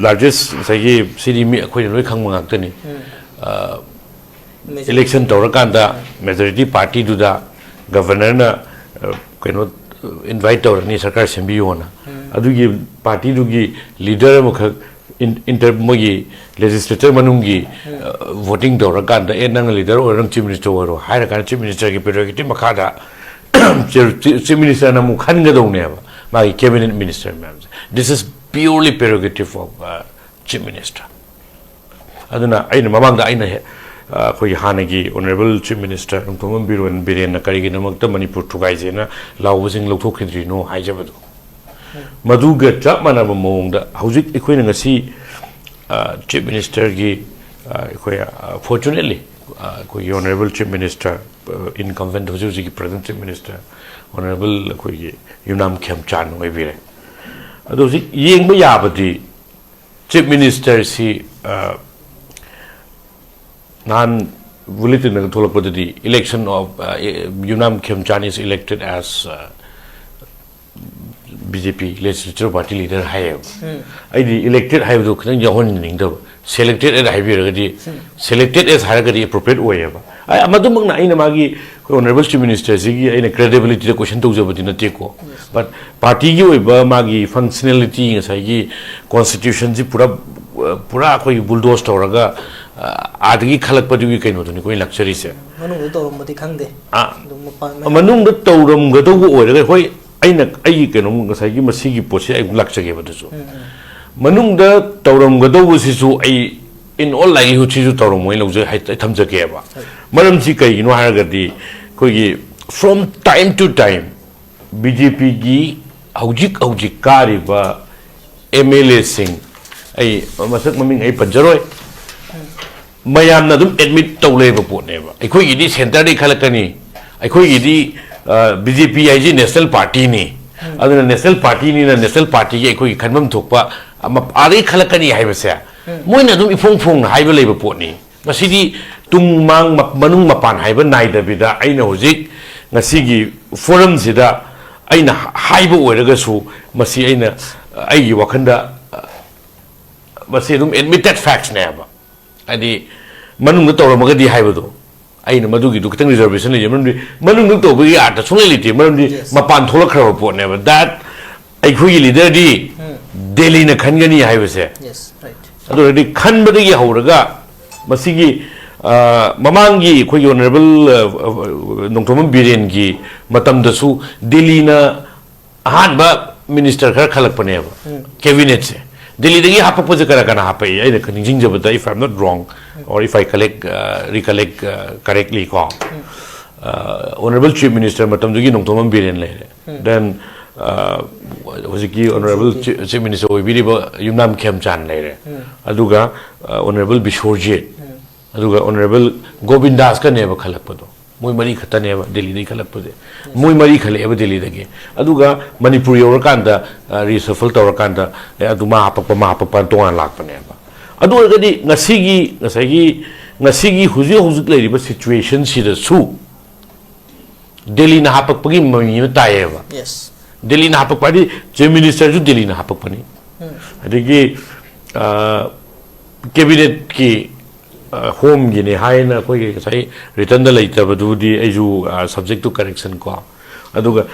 largest ꯉꯁꯥꯏꯒꯤ ꯁꯤꯗꯤ ꯃꯤ ꯑꯩꯈꯣꯏꯅ ꯂꯣꯏ ꯈꯪꯕ ꯉꯥꯛꯇꯅꯤ꯫ ꯎꯝ꯫ ꯑ, Majority꯫ Election ꯇꯧꯔꯀꯥꯟꯗ majority partyꯗꯨꯗ governorꯅ, ꯑ, ꯀꯩꯅꯣ, invite ꯇꯧꯔꯅꯤ ꯁꯔꯀꯥꯔ ꯁꯦꯝꯕꯤꯌꯣꯅ꯫ ꯎꯝ꯫ ꯑꯗꯨꯒꯤ partyꯗꯨꯒꯤ leader ꯑꯃꯈꯛ in-, inter-, ꯃꯣꯏꯒꯤ legislature ꯃꯅꯨꯡꯒꯤ, ꯎꯝ꯫ ꯑ, voting ꯇꯧꯔꯀꯥꯟꯗ, "ꯑꯦ, ꯅꯪ leader ꯑꯣꯏꯔꯣ, ꯅꯪ Chief Minister ꯑꯣꯏꯔꯣ" ꯍꯥꯏꯔꯀꯥꯟꯗ Chief Ministerꯒꯤ prerogative ꯃꯈꯥꯗ Chief, Chief Ministerꯅ ꯑꯃꯨꯛ ꯈꯟꯒꯗꯧꯅꯦꯕ ꯃꯥꯒꯤ cabinet minister ꯃꯌꯥꯝꯁꯦ꯫ This is purely prerogative of, uh, Chief Minister꯫ ꯑꯗꯨꯅ ꯑꯩꯅ ꯃꯃꯥꯡꯗ ꯑꯩꯅ ꯍꯦ-, ꯑ, ꯑꯩꯈꯣꯏꯒꯤ ꯍꯥꯟꯅꯒꯤ Honourable Chief Minister ꯅꯣꯡꯊꯣꯝꯕꯝ ꯕꯤꯔꯣꯟ ꯕꯤꯔꯦꯟꯅ ꯀꯔꯤꯒꯤꯗꯃꯛꯇ ꯃꯅꯤꯄꯨꯔ ꯊꯨꯒꯥꯏꯁꯦꯅ ꯂꯥꯎꯕꯁꯤꯡ ꯂꯧꯊꯣꯛꯈꯤꯗ꯭ꯔꯤꯅꯣ ꯍꯥꯏꯖꯕꯗꯣ, ꯃꯗꯨꯒ ꯆꯞ ꯃꯥꯟꯅꯕ ꯃꯑꯣꯡꯗ ꯍꯧꯖꯤꯛ ꯑꯩꯈꯣꯏꯅ ꯉꯁꯤ, ꯑ, Chief Ministerꯒꯤ, ꯑ, ꯑꯩꯈꯣꯏ, ꯑ, fortunately, ꯑ, ꯑꯩꯈꯣꯏꯒꯤ Honourable Chief Minister, ꯑ, incumbent ꯍꯧꯖꯤꯛ ꯍꯧꯖꯤꯛꯀꯤ present Chief Minister Honourable ꯑꯩꯈꯣꯏꯒꯤ ꯌꯨꯝꯅꯥꯝ ꯈꯦꯝꯆꯥꯟ ꯑꯣꯏꯕꯤꯔꯦ꯫ ꯑꯗꯣ ꯍꯧꯖꯤꯛ ꯌꯦꯡꯕ ꯌꯥꯕꯗꯤ Chief Ministerꯁꯤ, ꯑ, ꯅꯍꯥꯟ bulletinꯗꯒ ꯊꯣꯛꯂꯛꯄꯗꯗꯤ election of, ꯑ, ꯌꯨꯝꯅꯥꯝ ꯈꯦꯝꯆꯥꯟ is elected as, ꯑ, BJP legislature party leader ꯍꯥꯏꯌꯦꯕ꯫ ꯎꯝ꯫ ꯑꯩꯗꯤ elected ꯍꯥꯏꯕꯗꯣ ꯈꯤꯇꯪ ꯌꯥꯎꯍꯟꯅꯤꯡꯗꯕ, selected as ꯍꯥꯏꯕꯤꯔꯒꯗꯤ, ꯎꯝ꯫ Selected as ꯍꯥꯏꯔꯒꯗꯤ appropriate ꯑꯣꯏꯌꯦꯕ꯫ ꯑ-, ꯃꯗꯨꯃꯛꯅ ꯑꯩꯅ ꯃꯥꯒꯤ ꯑꯩꯈꯣꯏ Honourable Chief Ministerꯁꯤꯒꯤ ꯑꯩꯅ credibilityꯗ question ꯇꯧꯖꯕꯗꯤ ꯅꯠꯇꯦꯀꯣ꯫ Yes. But partyꯒꯤ ꯑꯣꯏꯕ ꯃꯥꯒꯤ functionality, ꯉꯁꯥꯏꯒꯤ constitutionꯁꯤ ꯄꯨꯔꯥ, ꯄꯨꯔꯥ ꯑꯩꯈꯣꯏꯒꯤ bulldoze ꯇꯧꯔꯒ, ꯑꯥꯗꯒꯤ ꯈꯜꯂꯛꯄꯗꯨꯒꯤ ꯀꯩꯅꯣꯗꯨꯅꯤ ꯑꯩꯈꯣꯏꯅ ꯂꯥꯛꯆꯔꯤꯁꯦ꯫ ꯃꯅꯨꯡꯗ ꯇꯧꯔꯝꯕꯗꯤ ꯈꯪꯗꯦ꯫ ꯑꯥ, ꯑꯗꯨꯝ ꯃꯄꯥꯟ ꯃꯅꯨꯡꯗ ꯇꯧꯔꯝꯒꯗꯧꯕ ꯑꯣꯏꯔꯒ, ꯍꯣꯏ, ꯑꯩꯅ ꯑꯩꯒꯤ ꯀꯩꯅꯣꯝ, ꯉꯁꯥꯏꯒꯤ ꯃꯁꯤꯒꯤ ꯄꯣꯠꯁꯦ ꯑꯩ ꯑꯃꯨꯛ ꯂꯥꯛꯆꯒꯦꯕ꯫ ꯑꯗꯨꯁꯨ ꯃꯅꯨꯡꯗ ꯇꯧꯔꯝꯒꯗꯧꯕꯁꯤꯁꯨ ꯑꯩ in all likelihood ꯁꯤꯁꯨ ꯇꯧꯔꯝꯃꯣꯏ ꯂꯧꯖꯩ, ꯍꯥꯏ-, ꯑꯩ ꯊꯝꯖꯒꯦꯕ꯫ ꯃꯔꯝꯁꯤ ꯀꯩꯒꯤꯅꯣ ꯍꯥꯏꯔꯒꯗꯤ, ꯑꯩꯈꯣꯏꯒꯤ from time to time B J ꯄꯤꯒꯤ ꯍꯧꯖꯤꯛ ꯍꯧꯖꯤꯛ ꯀꯥꯔꯤꯕ ꯑꯦꯝ ꯑꯦꯜ ꯑꯦꯁꯤꯡ, ꯑꯩ ꯃꯁꯛ ꯃꯃꯤꯡ ꯑꯩ ꯄꯟꯖꯔꯣꯏ, ꯃꯌꯥꯝꯅ ꯑꯗꯨꯝ ꯑꯦꯗꯃꯤꯠ ꯇꯧ ꯂꯩꯕ ꯄꯣꯠꯅꯦꯕ꯫ ꯑꯩꯈꯣꯏꯒꯤꯗꯤ ꯁꯦꯟꯇꯔꯗꯒꯤ ꯈꯜꯂꯛꯀꯅꯤ, ꯑꯩꯈꯣꯏꯒꯤꯗꯤ ꯕꯤ ꯖꯦ ꯄꯤ ꯍꯥꯏꯁꯤ ꯅꯦꯁꯅꯦꯜ ꯄꯥꯔꯇꯤꯅꯤ, ꯑꯗꯨꯅ ꯅꯦꯁꯅꯦꯜ ꯄꯥꯔꯇꯤꯅꯤꯅ ꯅꯦꯁꯅꯦꯜ ꯄꯥꯔꯇꯤꯒꯤ ꯑꯩꯈꯣꯏꯒꯤ ꯈꯟꯐꯝ ꯊꯣꯛꯄ ꯑꯃ ꯑꯥꯗꯒꯤ ꯈꯜꯂꯛꯀꯅꯤ ꯍꯥꯏꯕꯁꯦ ꯃꯣꯏꯅ ꯑꯗꯨꯝ ꯏꯐꯣꯡ ꯐꯣꯡꯅ ꯍꯥꯏꯕ ꯂꯩꯕ ꯄꯣꯠꯅꯤ꯫ ꯃꯁꯤꯗꯤ ꯇꯨꯡ ꯃꯥꯡ ꯃ-, ꯃꯅꯨꯡ ꯃꯄꯥꯟ ꯍꯥꯏꯕ ꯅꯥꯏꯗꯕꯤꯗ, ꯑꯩꯅ ꯍꯧꯖꯤꯛ ꯉꯁꯤꯒꯤ ꯐꯣꯔꯝꯁꯤꯗ ꯑꯩꯅ ꯍꯥꯏꯕ ꯑꯣꯏꯔꯒꯁꯨ, ꯃꯁꯤ ꯑꯩꯅ, ꯑꯩꯒꯤ ꯋꯥꯈꯜꯗ, ꯃꯁꯤ ꯑꯗꯨꯝ ꯑꯦꯗꯃꯤꯇꯦꯠ ꯐꯦꯛꯁꯅꯦꯕ꯫ ꯍꯥꯏꯗꯤ, ꯃꯅꯨꯡꯗ ꯇꯧꯔꯝꯃꯒꯗꯤ ꯍꯥꯏꯕꯗꯣ, ꯑꯩꯅ ꯃꯗꯨꯒꯤꯗꯨ ꯈꯤꯇꯪ ꯔꯤꯖꯔꯕꯦꯁꯟ ꯂꯩꯖꯩ꯫ ꯃꯔꯝꯗꯤ ꯃꯅꯨꯡꯗ ꯇꯧꯕꯒꯤ ꯑꯥꯔꯊ ꯁꯨꯡꯂꯩ ꯂꯩꯇꯦ, ꯃꯔꯝꯗꯤ ꯃꯄꯥꯟ ꯊꯣꯛꯂꯛꯈ꯭ꯔꯕ ꯄꯣꯠꯅꯦꯕ꯫ That ꯑꯩꯈꯣꯏꯒꯤ ꯂꯤꯗꯔꯗꯤ ꯗꯦꯜꯂꯤꯅ ꯈꯟꯒꯅꯤ ꯍꯥꯏꯕꯁꯦ꯫ Yes, right. ꯑꯗꯨ ꯑꯣꯏꯔꯗꯤ ꯈꯟꯕꯗꯒꯤ ꯍꯧꯔꯒ ꯃꯁꯤꯒꯤ, ꯑ, ꯃꯃꯥꯡꯒꯤ ꯑꯩꯈꯣꯏꯒꯤ ꯑꯣꯅꯔꯦꯕꯜ, ꯑ, ꯑ, ꯅꯣꯡꯊꯣꯝꯕꯝ ꯕꯤꯔꯦꯟꯒꯤ ꯃꯇꯝꯗꯁꯨ ꯗꯦꯜꯂꯤꯅ ꯑꯍꯥꯟꯕ ꯃꯤꯅꯤꯁꯇꯔ ꯈꯔ ꯈꯜꯂꯛꯄꯅꯦꯕ꯫ ꯀꯦꯕꯤꯅꯦꯠꯁꯦ ꯗꯦꯜꯂꯤꯗꯒꯤ ꯍꯥꯄꯛꯄꯁꯦ ꯀꯅꯥ ꯀꯅꯥ ꯍꯥꯄꯛꯏ? ꯑꯩꯅ ꯈ-, ꯅꯤꯡꯁꯤꯡꯖꯕꯗ, if I'm not wrong, or if I collect, uh, recollect, uh, correctly ꯀꯣ, ꯑꯣꯅꯔꯦꯕꯜ ꯆꯤꯐ ꯃꯤꯅꯤꯁꯇꯔ ꯃꯇꯝꯗꯨꯒꯤ ꯅꯣꯡꯊꯣꯝꯕꯝ ꯕꯤꯔꯦꯟ ꯂꯩꯔꯦ꯫ Then, uh, ꯍꯧꯖꯤꯛꯀꯤ ꯑꯣꯅꯔꯦꯕꯜ ꯆꯤꯐ ꯃꯤꯅꯤꯁꯇꯔ ꯑꯣꯏꯕꯤꯔꯤꯕ ꯌꯨꯝꯅꯥꯝ ꯈꯦꯝꯆꯥꯟ ꯂꯩꯔꯦ꯫ ꯑꯗꯨꯒ ꯑꯣꯅꯔꯦꯕꯜ ꯕꯤꯁꯣꯔꯖꯤꯠ, ꯑꯗꯨꯒ ꯑꯣꯅꯔꯦꯕꯜ ꯒꯣꯕꯤꯟꯗꯥꯁꯀꯅꯦꯕ ꯈꯜꯂꯛꯄꯗꯣ꯫ ꯃꯣꯏ ꯃꯔꯤ ꯈꯛꯇꯅꯦꯕ ꯗꯦꯜꯂꯤꯗꯒꯤ ꯈꯜꯂꯛꯄꯁꯦ꯫ ꯃꯣꯏ ꯃꯔꯤ ꯈꯜꯂꯛꯑꯦꯕ ꯗꯦꯜꯂꯤꯗꯒꯤ꯫ ꯑꯗꯨꯒ ꯃꯅꯤꯄꯨꯔ ꯌꯧꯔꯀꯥꯟꯗ, ꯑ, ꯔꯤꯁꯐꯜ ꯇꯧꯔꯀꯥꯟꯗ, ꯑꯦ, ꯑꯗꯨ ꯃꯥ ꯍꯥꯄꯛꯄ, ꯃꯥ ꯍꯥꯄꯛꯄ ꯇꯣꯉꯥꯟ ꯂꯥꯛꯄꯅꯦꯕ꯫ ꯑꯗꯨ ꯑꯣꯏꯔꯒꯗꯤ ꯉꯁꯤꯒꯤ, ꯉꯁꯥꯏꯒꯤ, ꯉꯁꯤꯒꯤ ꯍꯧꯖꯤꯛ ꯍꯧꯖꯤꯛ ꯂꯩꯔꯤꯕ ꯁꯤꯆꯨꯋꯦꯁꯟꯁꯤꯗꯁꯨ ꯗꯦꯜꯂꯤꯅ ꯍꯥꯄꯛꯄꯒꯤ ꯃꯃꯤ ꯑꯃ ꯇꯥꯏꯌꯦꯕ꯫ Yes. ꯗꯦꯜꯂꯤꯅ ꯍꯥꯄꯛꯄ ꯍꯥꯏꯗꯤ ꯆꯤꯐ ꯃꯤꯅꯤꯁꯇꯔꯁꯨ ꯗꯦꯜꯂꯤꯅ ꯍꯥꯄꯛꯄꯅꯤ꯫ ꯑꯗꯒꯤ, ꯑ, ꯀꯦꯕꯤꯅꯦꯠꯀꯤ, ꯑ, ꯍꯣꯝꯒꯤꯅꯤ ꯍꯥꯏꯅ ꯑꯩꯈꯣꯏꯒꯤ ꯉꯁꯥꯏ ꯔꯤꯇꯟꯗ ꯂꯩꯇꯕꯗꯨꯗꯤ ꯑꯩꯁꯨ, ꯑ, subject to correction ꯀꯣ꯫ ꯑꯗꯨꯒ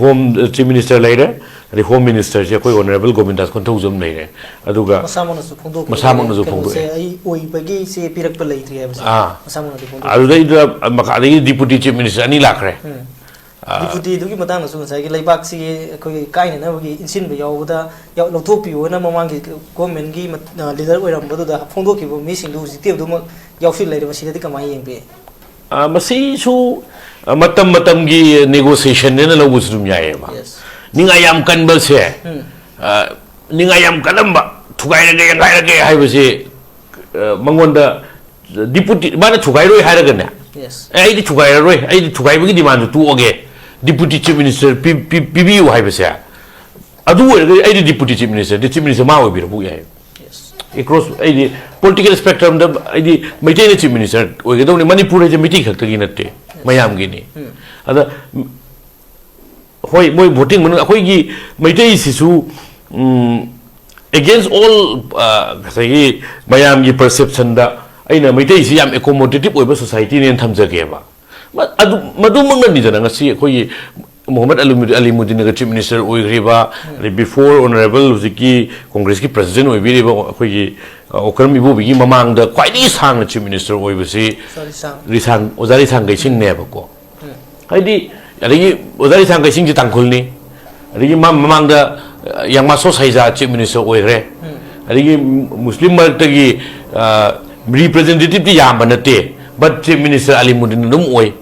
ꯍꯣꯝ ꯆꯤꯐ ꯃꯤꯅꯤꯁꯇꯔ ꯂꯩꯔꯦ, ꯑꯗꯩ ꯍꯣꯝ ꯃꯤꯅꯤꯁꯇꯔꯁꯦ ꯑꯩꯈꯣꯏ ꯑꯣꯅꯔꯦꯕꯜ ꯒꯣꯕꯤꯟꯗꯥꯁ ꯀꯣꯟꯊꯧꯖꯝ ꯂꯩꯔꯦ꯫ ꯑꯗꯨꯒ ꯃꯁꯥꯃꯛꯅꯁꯨ ꯐꯣꯡꯗꯣꯛꯈꯤ ꯃꯁꯥꯃꯛꯅꯁꯨ ꯀꯩꯅꯣꯁꯦ ꯐꯣꯡꯗꯣꯛꯑꯦ꯫ ꯑꯩ ꯑꯣꯏꯕꯒꯤ ꯆꯦ ꯄꯤꯔꯛꯄ ꯂꯩꯇ꯭ꯔꯤ ꯍꯥꯏꯕꯁꯦ ꯑꯥ꯫ ꯃꯁꯥꯃꯛꯅꯗꯤ ꯐꯣꯡꯗꯣꯛꯈꯤ꯫ ꯑꯗꯨꯗꯩꯗꯨꯗ ꯃꯈꯥ-, ꯑꯗꯒꯤ ꯗꯤꯄꯨꯇꯤ ꯆꯤꯐ ꯃꯤꯅꯤꯁꯇꯔ ꯑꯅꯤ ꯂꯥꯛꯈ꯭ꯔꯦ꯫ ꯎꯝ꯫ ꯗꯤꯄꯨꯇꯤꯗꯨꯒꯤ ꯃꯇꯥꯡꯗꯁꯨ ꯉꯁꯥꯏꯒꯤ ꯂꯩꯕꯥꯛꯁꯤꯒꯤ ꯑꯩꯈꯣꯏꯒꯤ ꯀꯥꯏꯅꯅꯕꯒꯤ ꯏꯟꯁꯤꯟꯕ ꯌꯥꯎꯕꯗ ꯌꯥꯎ-, ꯂꯧꯊꯣꯛꯄꯤꯌꯣꯅ ꯃꯃꯥꯡꯒꯤ ꯒꯣꯔꯃꯦꯟꯒꯤ ꯃꯠ-, ꯑ, ꯂꯤꯗꯔ ꯑꯣꯏꯔꯝꯕꯗꯨꯗ ꯐꯣꯡꯗꯣꯛꯈꯤꯕ ꯃꯤꯁꯤꯡꯗꯨ ꯍꯧꯖꯤꯛꯇꯤ ꯑꯗꯨꯃꯛ ꯌꯥꯎꯁꯤꯜꯂꯛꯏꯕ, ꯃꯁꯤꯗꯗꯤ ꯀꯃꯥꯏꯅ ꯌꯦꯡꯕꯤ? ꯑ, ꯃꯁꯤꯁꯨ, ꯑ, ꯃꯇꯝ ꯃꯇꯝꯒꯤ ꯅꯦꯒꯣꯁꯤꯌꯦꯁꯟꯅꯦꯅ ꯂꯧꯕꯁꯨ ꯑꯗꯨꯝ ꯌꯥꯏꯌꯦꯕ꯫ Yes. ꯅꯤꯡꯉꯥꯏ ꯌꯥꯝ ꯀꯟꯕꯁꯦ, ꯎꯝ꯫ ꯑ, ꯅꯤꯡꯉꯥꯏ ꯌꯥꯝ ꯀꯜꯂꯝꯕ, ꯊꯨꯒꯥꯏꯔꯒꯦ, ꯌꯥꯡꯈꯥꯏꯔꯒꯦ ꯍꯥꯏꯕꯁꯤ, ꯑ, ꯃꯉꯣꯟꯗ ꯗꯤꯄꯨꯇꯤ, ꯃꯥꯅ ꯊꯨꯒꯥꯏꯔꯣꯏ ꯍꯥꯏꯔꯒꯅꯦ, Yes. "ꯑꯦ, ꯑꯩꯗꯤ ꯊꯨꯒꯥꯏꯔꯔꯣꯏ, ꯑꯩꯗꯤ ꯊꯨꯒꯥꯏꯕꯒꯤꯗꯤ ꯃꯥꯅ ꯇꯣꯛꯑꯒꯦ, ꯗꯤꯄꯨꯇꯤ ꯆꯤꯐ ꯃꯤꯅꯤꯁꯇꯔ ꯄꯤ-, ꯄꯤ-, ꯄꯤꯕꯤꯌꯨ" ꯍꯥꯏꯕꯁꯦ, ꯑꯗꯨ ꯑꯣꯏꯔꯒꯗꯤ ꯑꯩꯗꯤ ꯗꯤꯄꯨꯇꯤ ꯆꯤꯐ ꯃꯤꯅꯤꯁꯇꯔꯗꯤ ꯆꯤꯐ ꯃꯤꯅꯤꯁꯇꯔ ꯃꯥ ꯑꯣꯏꯕꯤꯔꯕꯨ ꯌꯥꯏ꯫ Yes. ꯑꯦꯀ꯭ꯔꯣꯁ, ꯑꯩꯗꯤ ꯄꯣꯂꯤꯇꯤꯀꯦꯜ ꯁ꯭ꯄꯦꯛꯇ꯭ꯔꯝꯗ ꯑꯩꯗꯤ ꯃꯩꯇꯩꯅ ꯆꯤꯐ ꯃꯤꯅꯤꯁꯇꯔ ꯑꯣꯏꯒꯗꯧꯅꯤ꯫ ꯃꯅꯤꯄꯨꯔ ꯍꯥꯏꯁꯦ ꯃꯩꯇꯩ ꯈꯛꯇꯒꯤ ꯅꯠꯇꯦ, ꯃꯌꯥꯝꯒꯤꯅꯤ꯫ ꯎꯝ꯫ ꯑꯗ, ꯎꯝ, ꯍꯣꯏ, ꯃꯣꯏ ꯚꯣꯇꯤꯡ ꯃꯅꯨꯡ ꯑꯩꯈꯣꯏꯒꯤ ꯃꯩꯇꯩꯁꯤꯁꯨ, ꯎꯝ, against all, ꯑ, ꯉꯁꯥꯏꯒꯤ ꯃꯌꯥꯝꯒꯤ ꯄꯔꯁꯦꯞꯁꯟꯗ ꯑꯩꯅ ꯃꯩꯇꯩꯁꯤ ꯌꯥꯝ ꯑꯦꯀꯣꯃꯣꯗꯦꯇꯤꯞ ꯑꯣꯏꯕ ꯁꯣꯁꯥꯏꯇꯤꯅꯦꯅ ꯊꯝꯖꯒꯦꯕ꯫ ꯃ-, ꯑꯗꯨ, ꯃꯗꯨꯃꯛꯅꯅꯤꯗꯅ ꯉꯁꯤ ꯑꯩꯈꯣꯏꯒꯤ ꯃꯣꯍꯝꯃꯗ ꯑꯂꯤꯃꯨ-, ꯑꯂꯤꯃꯨꯗꯤꯟꯒ ꯆꯤꯐ ꯃꯤꯅꯤꯁꯇꯔ ꯑꯣꯏꯈ꯭ꯔꯤꯕ, ꯑꯗꯩ before honourable ꯍꯧꯖꯤꯛꯀꯤ ꯀꯣꯡꯒ꯭ꯔꯦꯁꯀꯤ ꯄ꯭ꯔꯁꯤꯗꯦꯟ ꯑꯣꯏꯕꯤꯔꯤꯕ ꯑꯩꯈꯣꯏꯒꯤ, ꯑ, ꯑꯣꯀ꯭ꯔꯝ ꯏꯕꯣꯕꯤꯒꯤ ꯃꯃꯥꯡꯗ ꯈ꯭ꯋꯥꯏꯗꯒꯤ ꯁꯥꯡꯅ ꯆꯤꯐ ꯃꯤꯅꯤꯁꯇꯔ ꯑꯣꯏꯕꯁꯤ ꯁꯣꯔꯤ ꯁꯥꯡ꯫ ꯔꯤꯁꯥꯡ, ꯑꯣꯖꯥ ꯔꯤꯁꯥꯡ ꯀꯩꯁꯤꯡꯅꯦꯕꯀꯣ꯫ ꯎꯝ꯫ ꯍꯥꯏꯗꯤ, ꯑꯗꯒꯤ ꯑꯣꯖꯥ ꯔꯤꯁꯥꯡ ꯀꯩꯁꯤꯡꯁꯤ ꯇꯥꯡꯈꯨꯜꯅꯤ, ꯑꯗꯒꯤ ꯃꯥ ꯃꯃꯥꯡꯗ, ꯑ, ꯌꯥꯡꯃꯥꯁꯣ ꯁꯩꯖꯥ ꯆꯤꯐ ꯃꯤꯅꯤꯁꯇꯔ ꯑꯣꯏꯈ꯭ꯔꯦ, ꯎꯝ꯫ ꯑꯗꯒꯤ ꯃꯨꯁꯂꯤꯝ ꯃꯔꯛꯇꯒꯤ, ꯑ, ꯔꯤꯄ꯭ꯔꯖꯦꯟꯇꯦꯇꯤꯞꯇꯤ ꯌꯥꯝꯕ ꯅꯠꯇꯦ, ꯕꯠ ꯆꯤꯐ ꯃꯤꯅꯤꯁꯇꯔ ꯑꯂꯤꯃꯨꯗꯤꯟ ꯑꯗꯨꯝ ꯑꯣꯏ꯫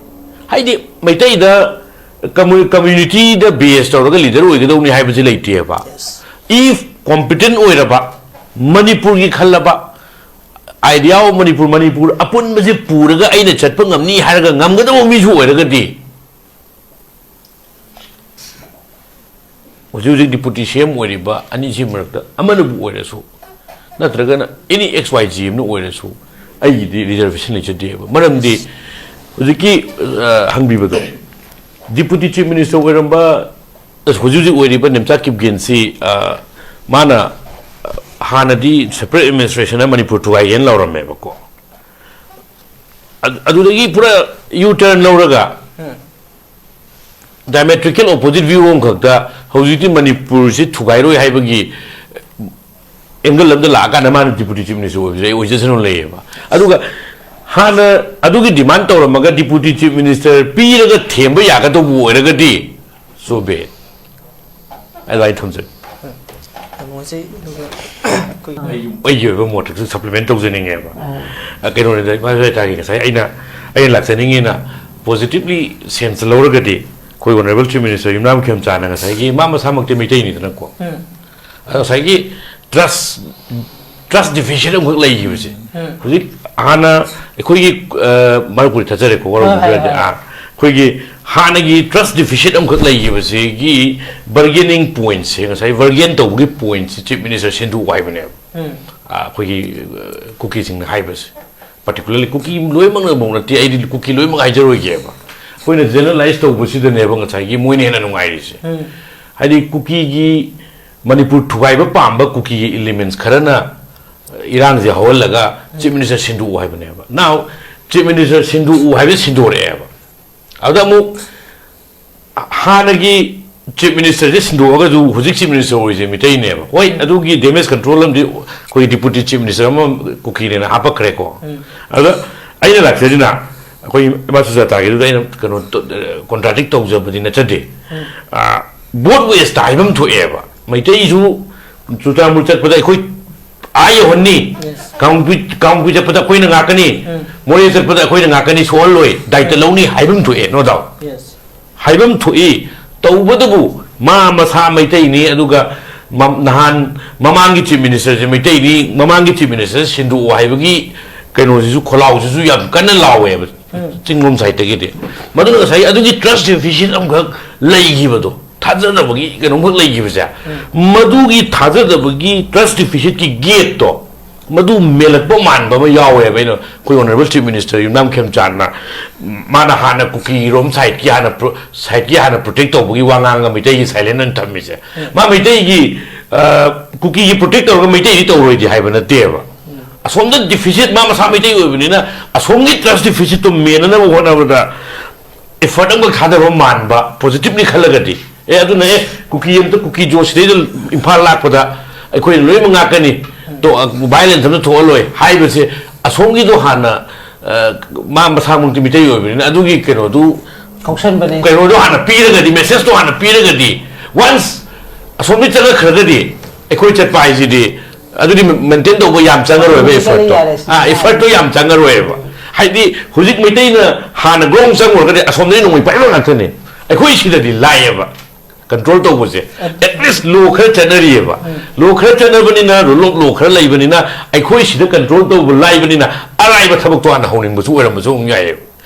ꯍꯥꯏꯗꯤ, ꯃꯩꯇꯩꯗ ꯀꯝꯃꯨ-, ꯀꯝꯃ꯭ꯌꯨꯅꯤꯇꯤꯗ ꯕꯦꯁ ꯇꯧꯔꯒ ꯂꯤꯗꯔ ꯑꯣꯏꯒꯗꯧꯅꯤ ꯍꯥꯏꯕꯁꯤ ꯂꯩꯇꯦꯕ꯫ Yes. If competent ꯑꯣꯏꯔꯕ, ꯃꯅꯤꯄꯨꯔꯒꯤ ꯈꯜꯂꯕ, idea of ꯃꯅꯤꯄꯨꯔ, ꯃꯅꯤꯄꯨꯔ ꯑꯄꯨꯟꯕꯁꯦ ꯄꯨꯔꯒ ꯑꯩꯅ ꯆꯠꯄ ꯉꯝꯅꯤ ꯍꯥꯏꯔꯒ ꯉꯝꯒꯗꯕ ꯃꯤꯁꯨ ꯑꯣꯏꯔꯒꯗꯤ, ꯍꯧꯖꯤꯛ ꯍꯧꯖꯤꯛ ꯗꯤꯄꯨꯇꯤ ꯁꯤ ꯑꯦꯝ ꯑꯣꯏꯔꯤꯕ ꯑꯅꯤꯁꯤ ꯃꯔꯛꯇ ꯑꯃꯅꯕꯨ ꯑꯣꯏꯔꯁꯨ, ꯅꯠꯇ꯭ꯔꯒꯅ any X Y Z ꯑꯃꯅ ꯑꯣꯏꯔꯁꯨ, ꯑꯩꯒꯤꯗꯤ ꯔꯤꯖꯔꯕꯦꯁꯟ ꯂꯩꯖꯗꯦꯕ꯫ ꯃꯔꯝꯗꯤ ꯍꯧꯖꯤꯛꯀꯤ, ꯑ, ꯍꯪꯕꯤꯕꯗꯣ, ꯗꯤꯄꯨꯇꯤ ꯆꯤꯐ ꯃꯤꯅꯤꯁꯇꯔ ꯑꯣꯏꯔꯝꯕ, ꯑꯁ, ꯍꯧꯖꯤꯛ ꯍꯧꯖꯤꯛ ꯑꯣꯏꯔꯤꯕ ꯅꯦꯝꯆꯥ ꯀꯤꯞꯒꯦꯟꯁꯤ, ꯑ, ꯃꯥꯅ, ꯑ, ꯍꯥꯟꯅꯗꯤ ꯁꯦꯄꯔꯦꯠ ꯑꯦꯗꯃꯤꯅꯤꯁꯇ꯭ꯔꯦꯁꯟꯅ ꯃꯅꯤꯄꯨꯔ ꯊꯨꯒꯥꯏꯒꯦꯅ ꯂꯧꯔꯝꯃꯦꯕꯀꯣ꯫ ꯑꯗꯨ-, ꯑꯗꯨꯗꯒꯤ ꯄꯨꯔꯥ ꯌꯨ ꯇꯔꯟ ꯂꯧꯔꯒ, ꯎꯝ꯫ diametrical opposite view ꯑꯃꯈꯛꯇ ꯍꯧꯖꯤꯛꯇꯤ ꯃꯅꯤꯄꯨꯔꯁꯤ ꯊꯨꯒꯥꯏꯔꯣꯏ ꯍꯥꯏꯕꯒꯤ angle ꯑꯝꯗ ꯂꯥꯛꯑꯀꯥꯟꯗ ꯃꯥꯅ deputy chief minister ꯑꯣꯏꯕꯁꯦ ꯑꯩ ꯑꯣꯏꯖꯁꯅꯨ ꯂꯩꯌꯦꯕ꯫ ꯑꯗꯨꯒ ꯍꯥꯟꯅ ꯑꯗꯨꯒꯤ demand ꯇꯧꯔꯝꯃꯒ deputy chief minister ꯄꯤꯔꯒ ꯊꯦꯝꯕ ꯌꯥꯒꯗꯧꯕ ꯑꯣꯏꯔꯒꯗꯤ so be it꯫ ꯑꯗꯨꯃꯥꯏꯅ ꯊꯝꯖꯒꯦ꯫ ꯌꯥꯝ ꯅꯨꯡꯉꯥꯏꯖꯩ꯫ ꯑꯗꯨꯒ ꯑꯩꯈꯣꯏ ꯑꯩꯒꯤ ꯑꯣꯏꯕ ꯃꯣꯠꯇꯁꯨ supplement ꯇꯧꯖꯅꯤꯡꯉꯦꯕ꯫ ꯑ, ꯀꯩꯅꯣꯅꯤꯗ, ꯏꯃꯥ ꯏꯕꯦꯟ ꯉꯁꯥꯏ ꯑꯩꯅ ꯑꯩꯅ ꯂꯥꯛꯆꯅꯤꯡꯉꯤꯅ positively sense ꯂꯧꯔꯒꯗꯤ ꯑꯩꯈꯣꯏ honourable chief minister ꯌꯨꯝꯅꯥꯝ ꯈꯦꯝꯆꯥꯟꯅ ꯉꯁꯥꯏꯒꯤ ꯃꯥ ꯃꯁꯥꯃꯛꯇꯤ ꯃꯩꯇꯩꯅꯤꯗꯅꯀꯣ꯫ ꯑꯗꯣ ꯉꯁꯥꯏꯒꯤ trust trust deficit ꯑꯃꯈꯛ ꯂꯩꯈꯤꯕꯁꯦ꯫ ꯍꯧꯖꯤꯛ ꯍꯥꯟꯅ ꯑꯩꯈꯣꯏꯒꯤ, ꯑ, ꯃꯔꯨꯞꯄꯨꯗꯤ ꯊꯥꯖꯔꯦꯀꯣ, ꯋꯥꯔꯧꯕꯤꯕ ꯍꯣꯏ, ꯍꯣꯏ, ꯌꯥꯗꯦ꯫ ꯍꯣꯏ꯫ ꯑꯥ, ꯑꯩꯈꯣꯏꯒꯤ ꯍꯥꯟꯅꯒꯤ trust deficit ꯑꯃꯈꯛ ꯂꯩꯈꯤꯕꯁꯤꯒꯤ bargaining pointꯁꯦ, ꯉꯁꯥꯏ bargain ꯇꯧꯕꯒꯤ pointꯁꯦ chief minister ꯁꯤꯟꯗꯣꯛꯎ ꯍꯥꯏꯕꯅꯦꯕ꯫ ꯑꯥ, ꯑꯩꯈꯣꯏꯒꯤ, ꯑ, ꯀꯨꯀꯤꯁꯤꯡꯅ ꯍꯥꯏꯕꯁꯦ꯫ Particularly ꯀꯨꯀꯤ ꯂꯣꯏꯅꯃꯛꯅꯃꯛ ꯅꯠꯇꯦ, ꯑꯩꯗꯤ ꯀꯨꯀꯤ ꯂꯣꯏꯅꯃꯛ ꯍꯥꯏꯖꯔꯣꯏꯒꯦꯕ꯫ ꯑꯩꯈꯣꯏꯅ generalize ꯇꯧꯕꯁꯤꯗꯅꯦꯕ ꯉꯁꯥꯏꯒꯤ ꯃꯣꯏꯅ ꯍꯦꯟꯅ ꯅꯨꯡꯉꯥꯏꯔꯤꯁꯦ꯫ ꯍꯥꯏꯗꯤ ꯀꯨꯀꯤꯒꯤ, ꯃꯅꯤꯄꯨꯔ ꯊꯨꯒꯥꯏꯕ ꯄꯥꯝꯕ ꯀꯨꯀꯤꯒꯤ elements ꯈꯔꯅ ꯏꯔꯥꯡꯁꯦ ꯍꯧꯍꯜꯂꯒ chief minister ꯁꯤꯟꯗꯣꯛꯎ ꯍꯥꯏꯕꯅꯦꯕ꯫ Now, chief minister ꯁꯤꯟꯗꯣꯛꯎ ꯍꯥꯏꯕ ꯁꯤꯟꯗꯣꯔꯛꯑꯦꯕ꯫ ꯑꯗꯨꯗ ꯑꯃꯨꯛ ꯍꯥꯟꯅꯒꯤ chief ministerꯁꯦ ꯁꯤꯟꯗꯣꯛꯑꯒꯁꯨ ꯍꯧꯖꯤꯛ chief minister ꯑꯣꯏꯔꯤꯁꯦ ꯃꯤꯇꯩꯅꯦꯕ꯫ ꯍꯣꯏ, ꯑꯗꯨꯒꯤ damage control ꯑꯃꯗꯤ ꯑꯩꯈꯣꯏ deputy chief minister ꯑꯃ ꯀꯨꯀꯤꯅꯦꯅ ꯍꯥꯞꯄꯛꯈ꯭ꯔꯦꯀꯣ꯫ ꯑꯗꯨꯗ ꯑꯩꯅ ꯂꯥꯛꯆꯔꯤꯅ ꯑꯩꯈꯣꯏ ꯏꯃꯥ ꯁꯨꯖꯥꯇꯥꯒꯤꯗꯨꯗ ꯑꯩꯅ ꯀꯩꯅꯣ ꯇ-, contradict ꯇꯧꯖꯕꯗꯤ ꯅꯠꯆꯗꯦ꯫ ꯑ, both waysꯇ ꯍꯥꯏꯐꯝ ꯊꯣꯛꯑꯦꯕ꯫ ꯃꯩꯇꯩꯁꯨ ꯆꯨꯔꯆꯥꯟꯄꯨꯔ ꯆꯠꯄꯗ ꯑꯩꯈꯣꯏ ꯑꯥ ꯌꯧꯍꯟꯅꯤ, ꯀꯥꯡꯄꯣꯛꯄꯤ, ꯀꯥꯡꯄꯣꯛꯄꯤ ꯆꯠꯄꯗ ꯑꯩꯈꯣꯏꯅ ꯉꯥꯛꯀꯅꯤ, ꯃꯣꯔꯦ ꯆꯠꯄꯗ ꯑꯩꯈꯣꯏꯅ ꯉꯥꯛꯀꯅꯤ, ꯁꯣꯛꯍꯜꯂꯣꯏ, ꯗꯥꯏꯇ ꯂꯧꯅꯤ ꯍꯥꯏꯐꯝ ꯊꯣꯛꯑꯦ, no doubt꯫ ꯍꯥꯏꯐꯝ ꯊꯣꯛꯏ꯫ ꯇꯧꯕꯇꯕꯨ ꯃꯥ ꯃꯁꯥ ꯃꯩꯇꯩꯅꯤ, ꯑꯗꯨꯒ ꯃ-, ꯅꯍꯥꯟ ꯃꯃꯥꯡꯒꯤ chief ministerꯁꯦ ꯃꯩꯇꯩꯅꯤ, ꯃꯃꯥꯡꯒꯤ chief minister ꯁꯤꯟꯗꯣꯛꯑꯣ ꯍꯥꯏꯕꯒꯤ ꯀꯩꯅꯣꯁꯤꯁꯨ, ꯈꯣꯜꯂꯥꯎꯁꯤꯁꯨ ꯌꯥꯝ ꯀꯟꯅ ꯂꯥꯎꯋꯦꯕ ꯆꯤꯡꯂꯣꯝ sideꯇꯒꯤꯗꯤ꯫ ꯃꯗꯨꯅ ꯉꯁꯥꯏ ꯑꯗꯨꯒꯤ trust deficit ꯑꯃꯈꯛ ꯂꯩꯈꯤꯕꯗꯣ, ꯊꯥꯖꯗꯕꯒꯤ ꯀꯩꯅꯣꯝꯈꯛ ꯂꯩꯈꯤꯕꯁꯦ, ꯃꯗꯨꯒꯤ ꯊꯥꯖꯗꯕꯒꯤ trust deficitꯀꯤ gateꯇꯣ, ꯃꯗꯨ ꯃꯦꯜꯂꯛꯄ ꯃꯥꯟꯕ ꯑꯃ ꯌꯥꯎꯋꯦꯕ꯫ ꯑꯩꯅ ꯑꯩꯈꯣꯏ honourable chief minister ꯌꯨꯝꯅꯥꯝ ꯈꯦꯝꯆꯥꯟꯅ, ꯃꯥꯅ ꯍꯥꯟꯅ ꯀꯨꯀꯤꯔꯣꯝ sideꯀꯤ ꯍꯥꯟꯅ pro-, sideꯀꯤ ꯍꯥꯟꯅ protect ꯇꯧꯕꯒꯤ ꯋꯥ ꯉꯥꯡꯉꯒ ꯃꯩꯇꯩꯒꯤ silent ꯑꯣꯏꯅ ꯊꯝꯃꯤꯁꯦ꯫ ꯃꯥ ꯃꯩꯇꯩꯒꯤ, ꯑ, ꯀꯨꯀꯤꯒꯤ protect ꯇꯧꯔꯒ ꯃꯩꯇꯩꯗꯤ ꯇꯧꯔꯣꯏꯗꯤ ꯍꯥꯏꯕ ꯅꯠꯇꯦꯕ꯫ ꯑꯁꯣꯝꯗ deficit, ꯃꯥ ꯃꯁꯥ ꯃꯩꯇꯩ ꯑꯣꯏꯕꯅꯤꯅ ꯑꯁꯣꯝꯒꯤ trust deficitꯇꯣ ꯃꯦꯟꯅꯅꯕ ꯍꯣꯠꯅꯕꯗ effort ꯑꯃꯈꯛ ꯊꯥꯗꯕ ꯃꯥꯟꯕ, positively ꯈꯜꯂꯒꯗꯤ, ꯑꯦ, ꯑꯗꯨꯅ, ꯑꯦ, ꯀꯨꯀꯤ ꯑꯃꯇ, ꯀꯨꯀꯤ ꯖꯣ ꯁꯤꯗꯩꯗ ꯏꯝꯐꯥꯜ ꯂꯥꯛꯄꯗ ꯑꯩꯈꯣꯏ ꯂꯣꯏꯅꯃꯛ ꯉꯥꯛꯀꯅꯤ, ꯇꯣ-, violence ꯑꯃꯇ ꯊꯣꯛꯍꯜꯂꯣꯏ ꯍꯥꯏꯕꯁꯦ, ꯑꯁꯣꯝꯒꯤꯗꯣ ꯍꯥꯟꯅ, ꯑ, ꯃꯥ ꯃꯁꯥꯃꯛꯇꯤ ꯃꯤꯇꯩ ꯑꯣꯏꯕꯅꯤꯅ, ꯑꯗꯨꯒꯤ ꯀꯩꯅꯣꯗꯨ, ꯀꯧꯁꯟꯕꯅꯦ꯫ ꯀꯩꯅꯣꯗꯣ ꯍꯥꯟꯅ ꯄꯤꯔꯒꯗꯤ, message ꯇꯣ ꯍꯥꯟꯅ ꯄꯤꯔꯒꯗꯤ, once ꯑꯁꯣꯝꯗ ꯆꯠꯂꯛꯈ꯭ꯔꯒꯗꯤ, ꯑꯩꯈꯣꯏ ꯆꯠꯄ ꯍꯥꯏꯁꯤꯗꯤ, ꯑꯗꯨꯗꯤ maintain ꯇꯧꯕ ꯌꯥꯝ ꯆꯪꯉꯔꯣꯏꯕ, ꯑꯗꯨꯗꯤ effort ꯇꯣ꯫ ꯌꯥꯔꯦ, ꯁꯤ ꯑꯥ, ꯌꯥꯔꯦ꯫ Effort ꯇꯣ ꯌꯥꯝ ꯆꯪꯉꯔꯣꯏꯕ꯫ ꯍꯥꯏꯗꯤ ꯍꯧꯖꯤꯛ ꯃꯩꯇꯩꯅ ꯍꯥꯟꯅ ꯒ꯭ꯔꯣꯡ ꯆꯪꯉꯨꯔꯒꯗꯤ ꯑꯁꯣꯝꯗꯒꯤ ꯅꯣꯡꯃꯩ ꯄꯥꯏꯕ ꯉꯥꯛꯇꯅꯦ꯫ ꯑꯩꯈꯣꯏ ꯁꯤꯗꯗꯤ ꯂꯥꯏꯌꯦꯕ control ꯇꯧꯕꯁꯦ꯫ ꯑꯗꯨ At least law ꯈꯔ ꯆꯠꯅꯔꯤꯑꯕ꯫ ꯎꯝ꯫ Law ꯈꯔ ꯆꯠꯅꯕꯅꯤꯅ, rule of law ꯈꯔ ꯂꯩꯕꯅꯤꯅ, ꯑꯩꯈꯣꯏ ꯁꯤꯗ control ꯇꯧꯕ ꯂꯥꯏꯕꯅꯤꯅ, ꯑꯔꯥꯏꯕ ꯊꯕꯛꯇꯣ ꯍꯥꯟꯅ ꯍꯧꯅꯤꯡꯕꯁꯨ ꯑꯣꯏꯔꯝꯕꯁꯨ ꯑꯃꯨꯛ ꯌꯥꯏꯌꯦꯕ꯫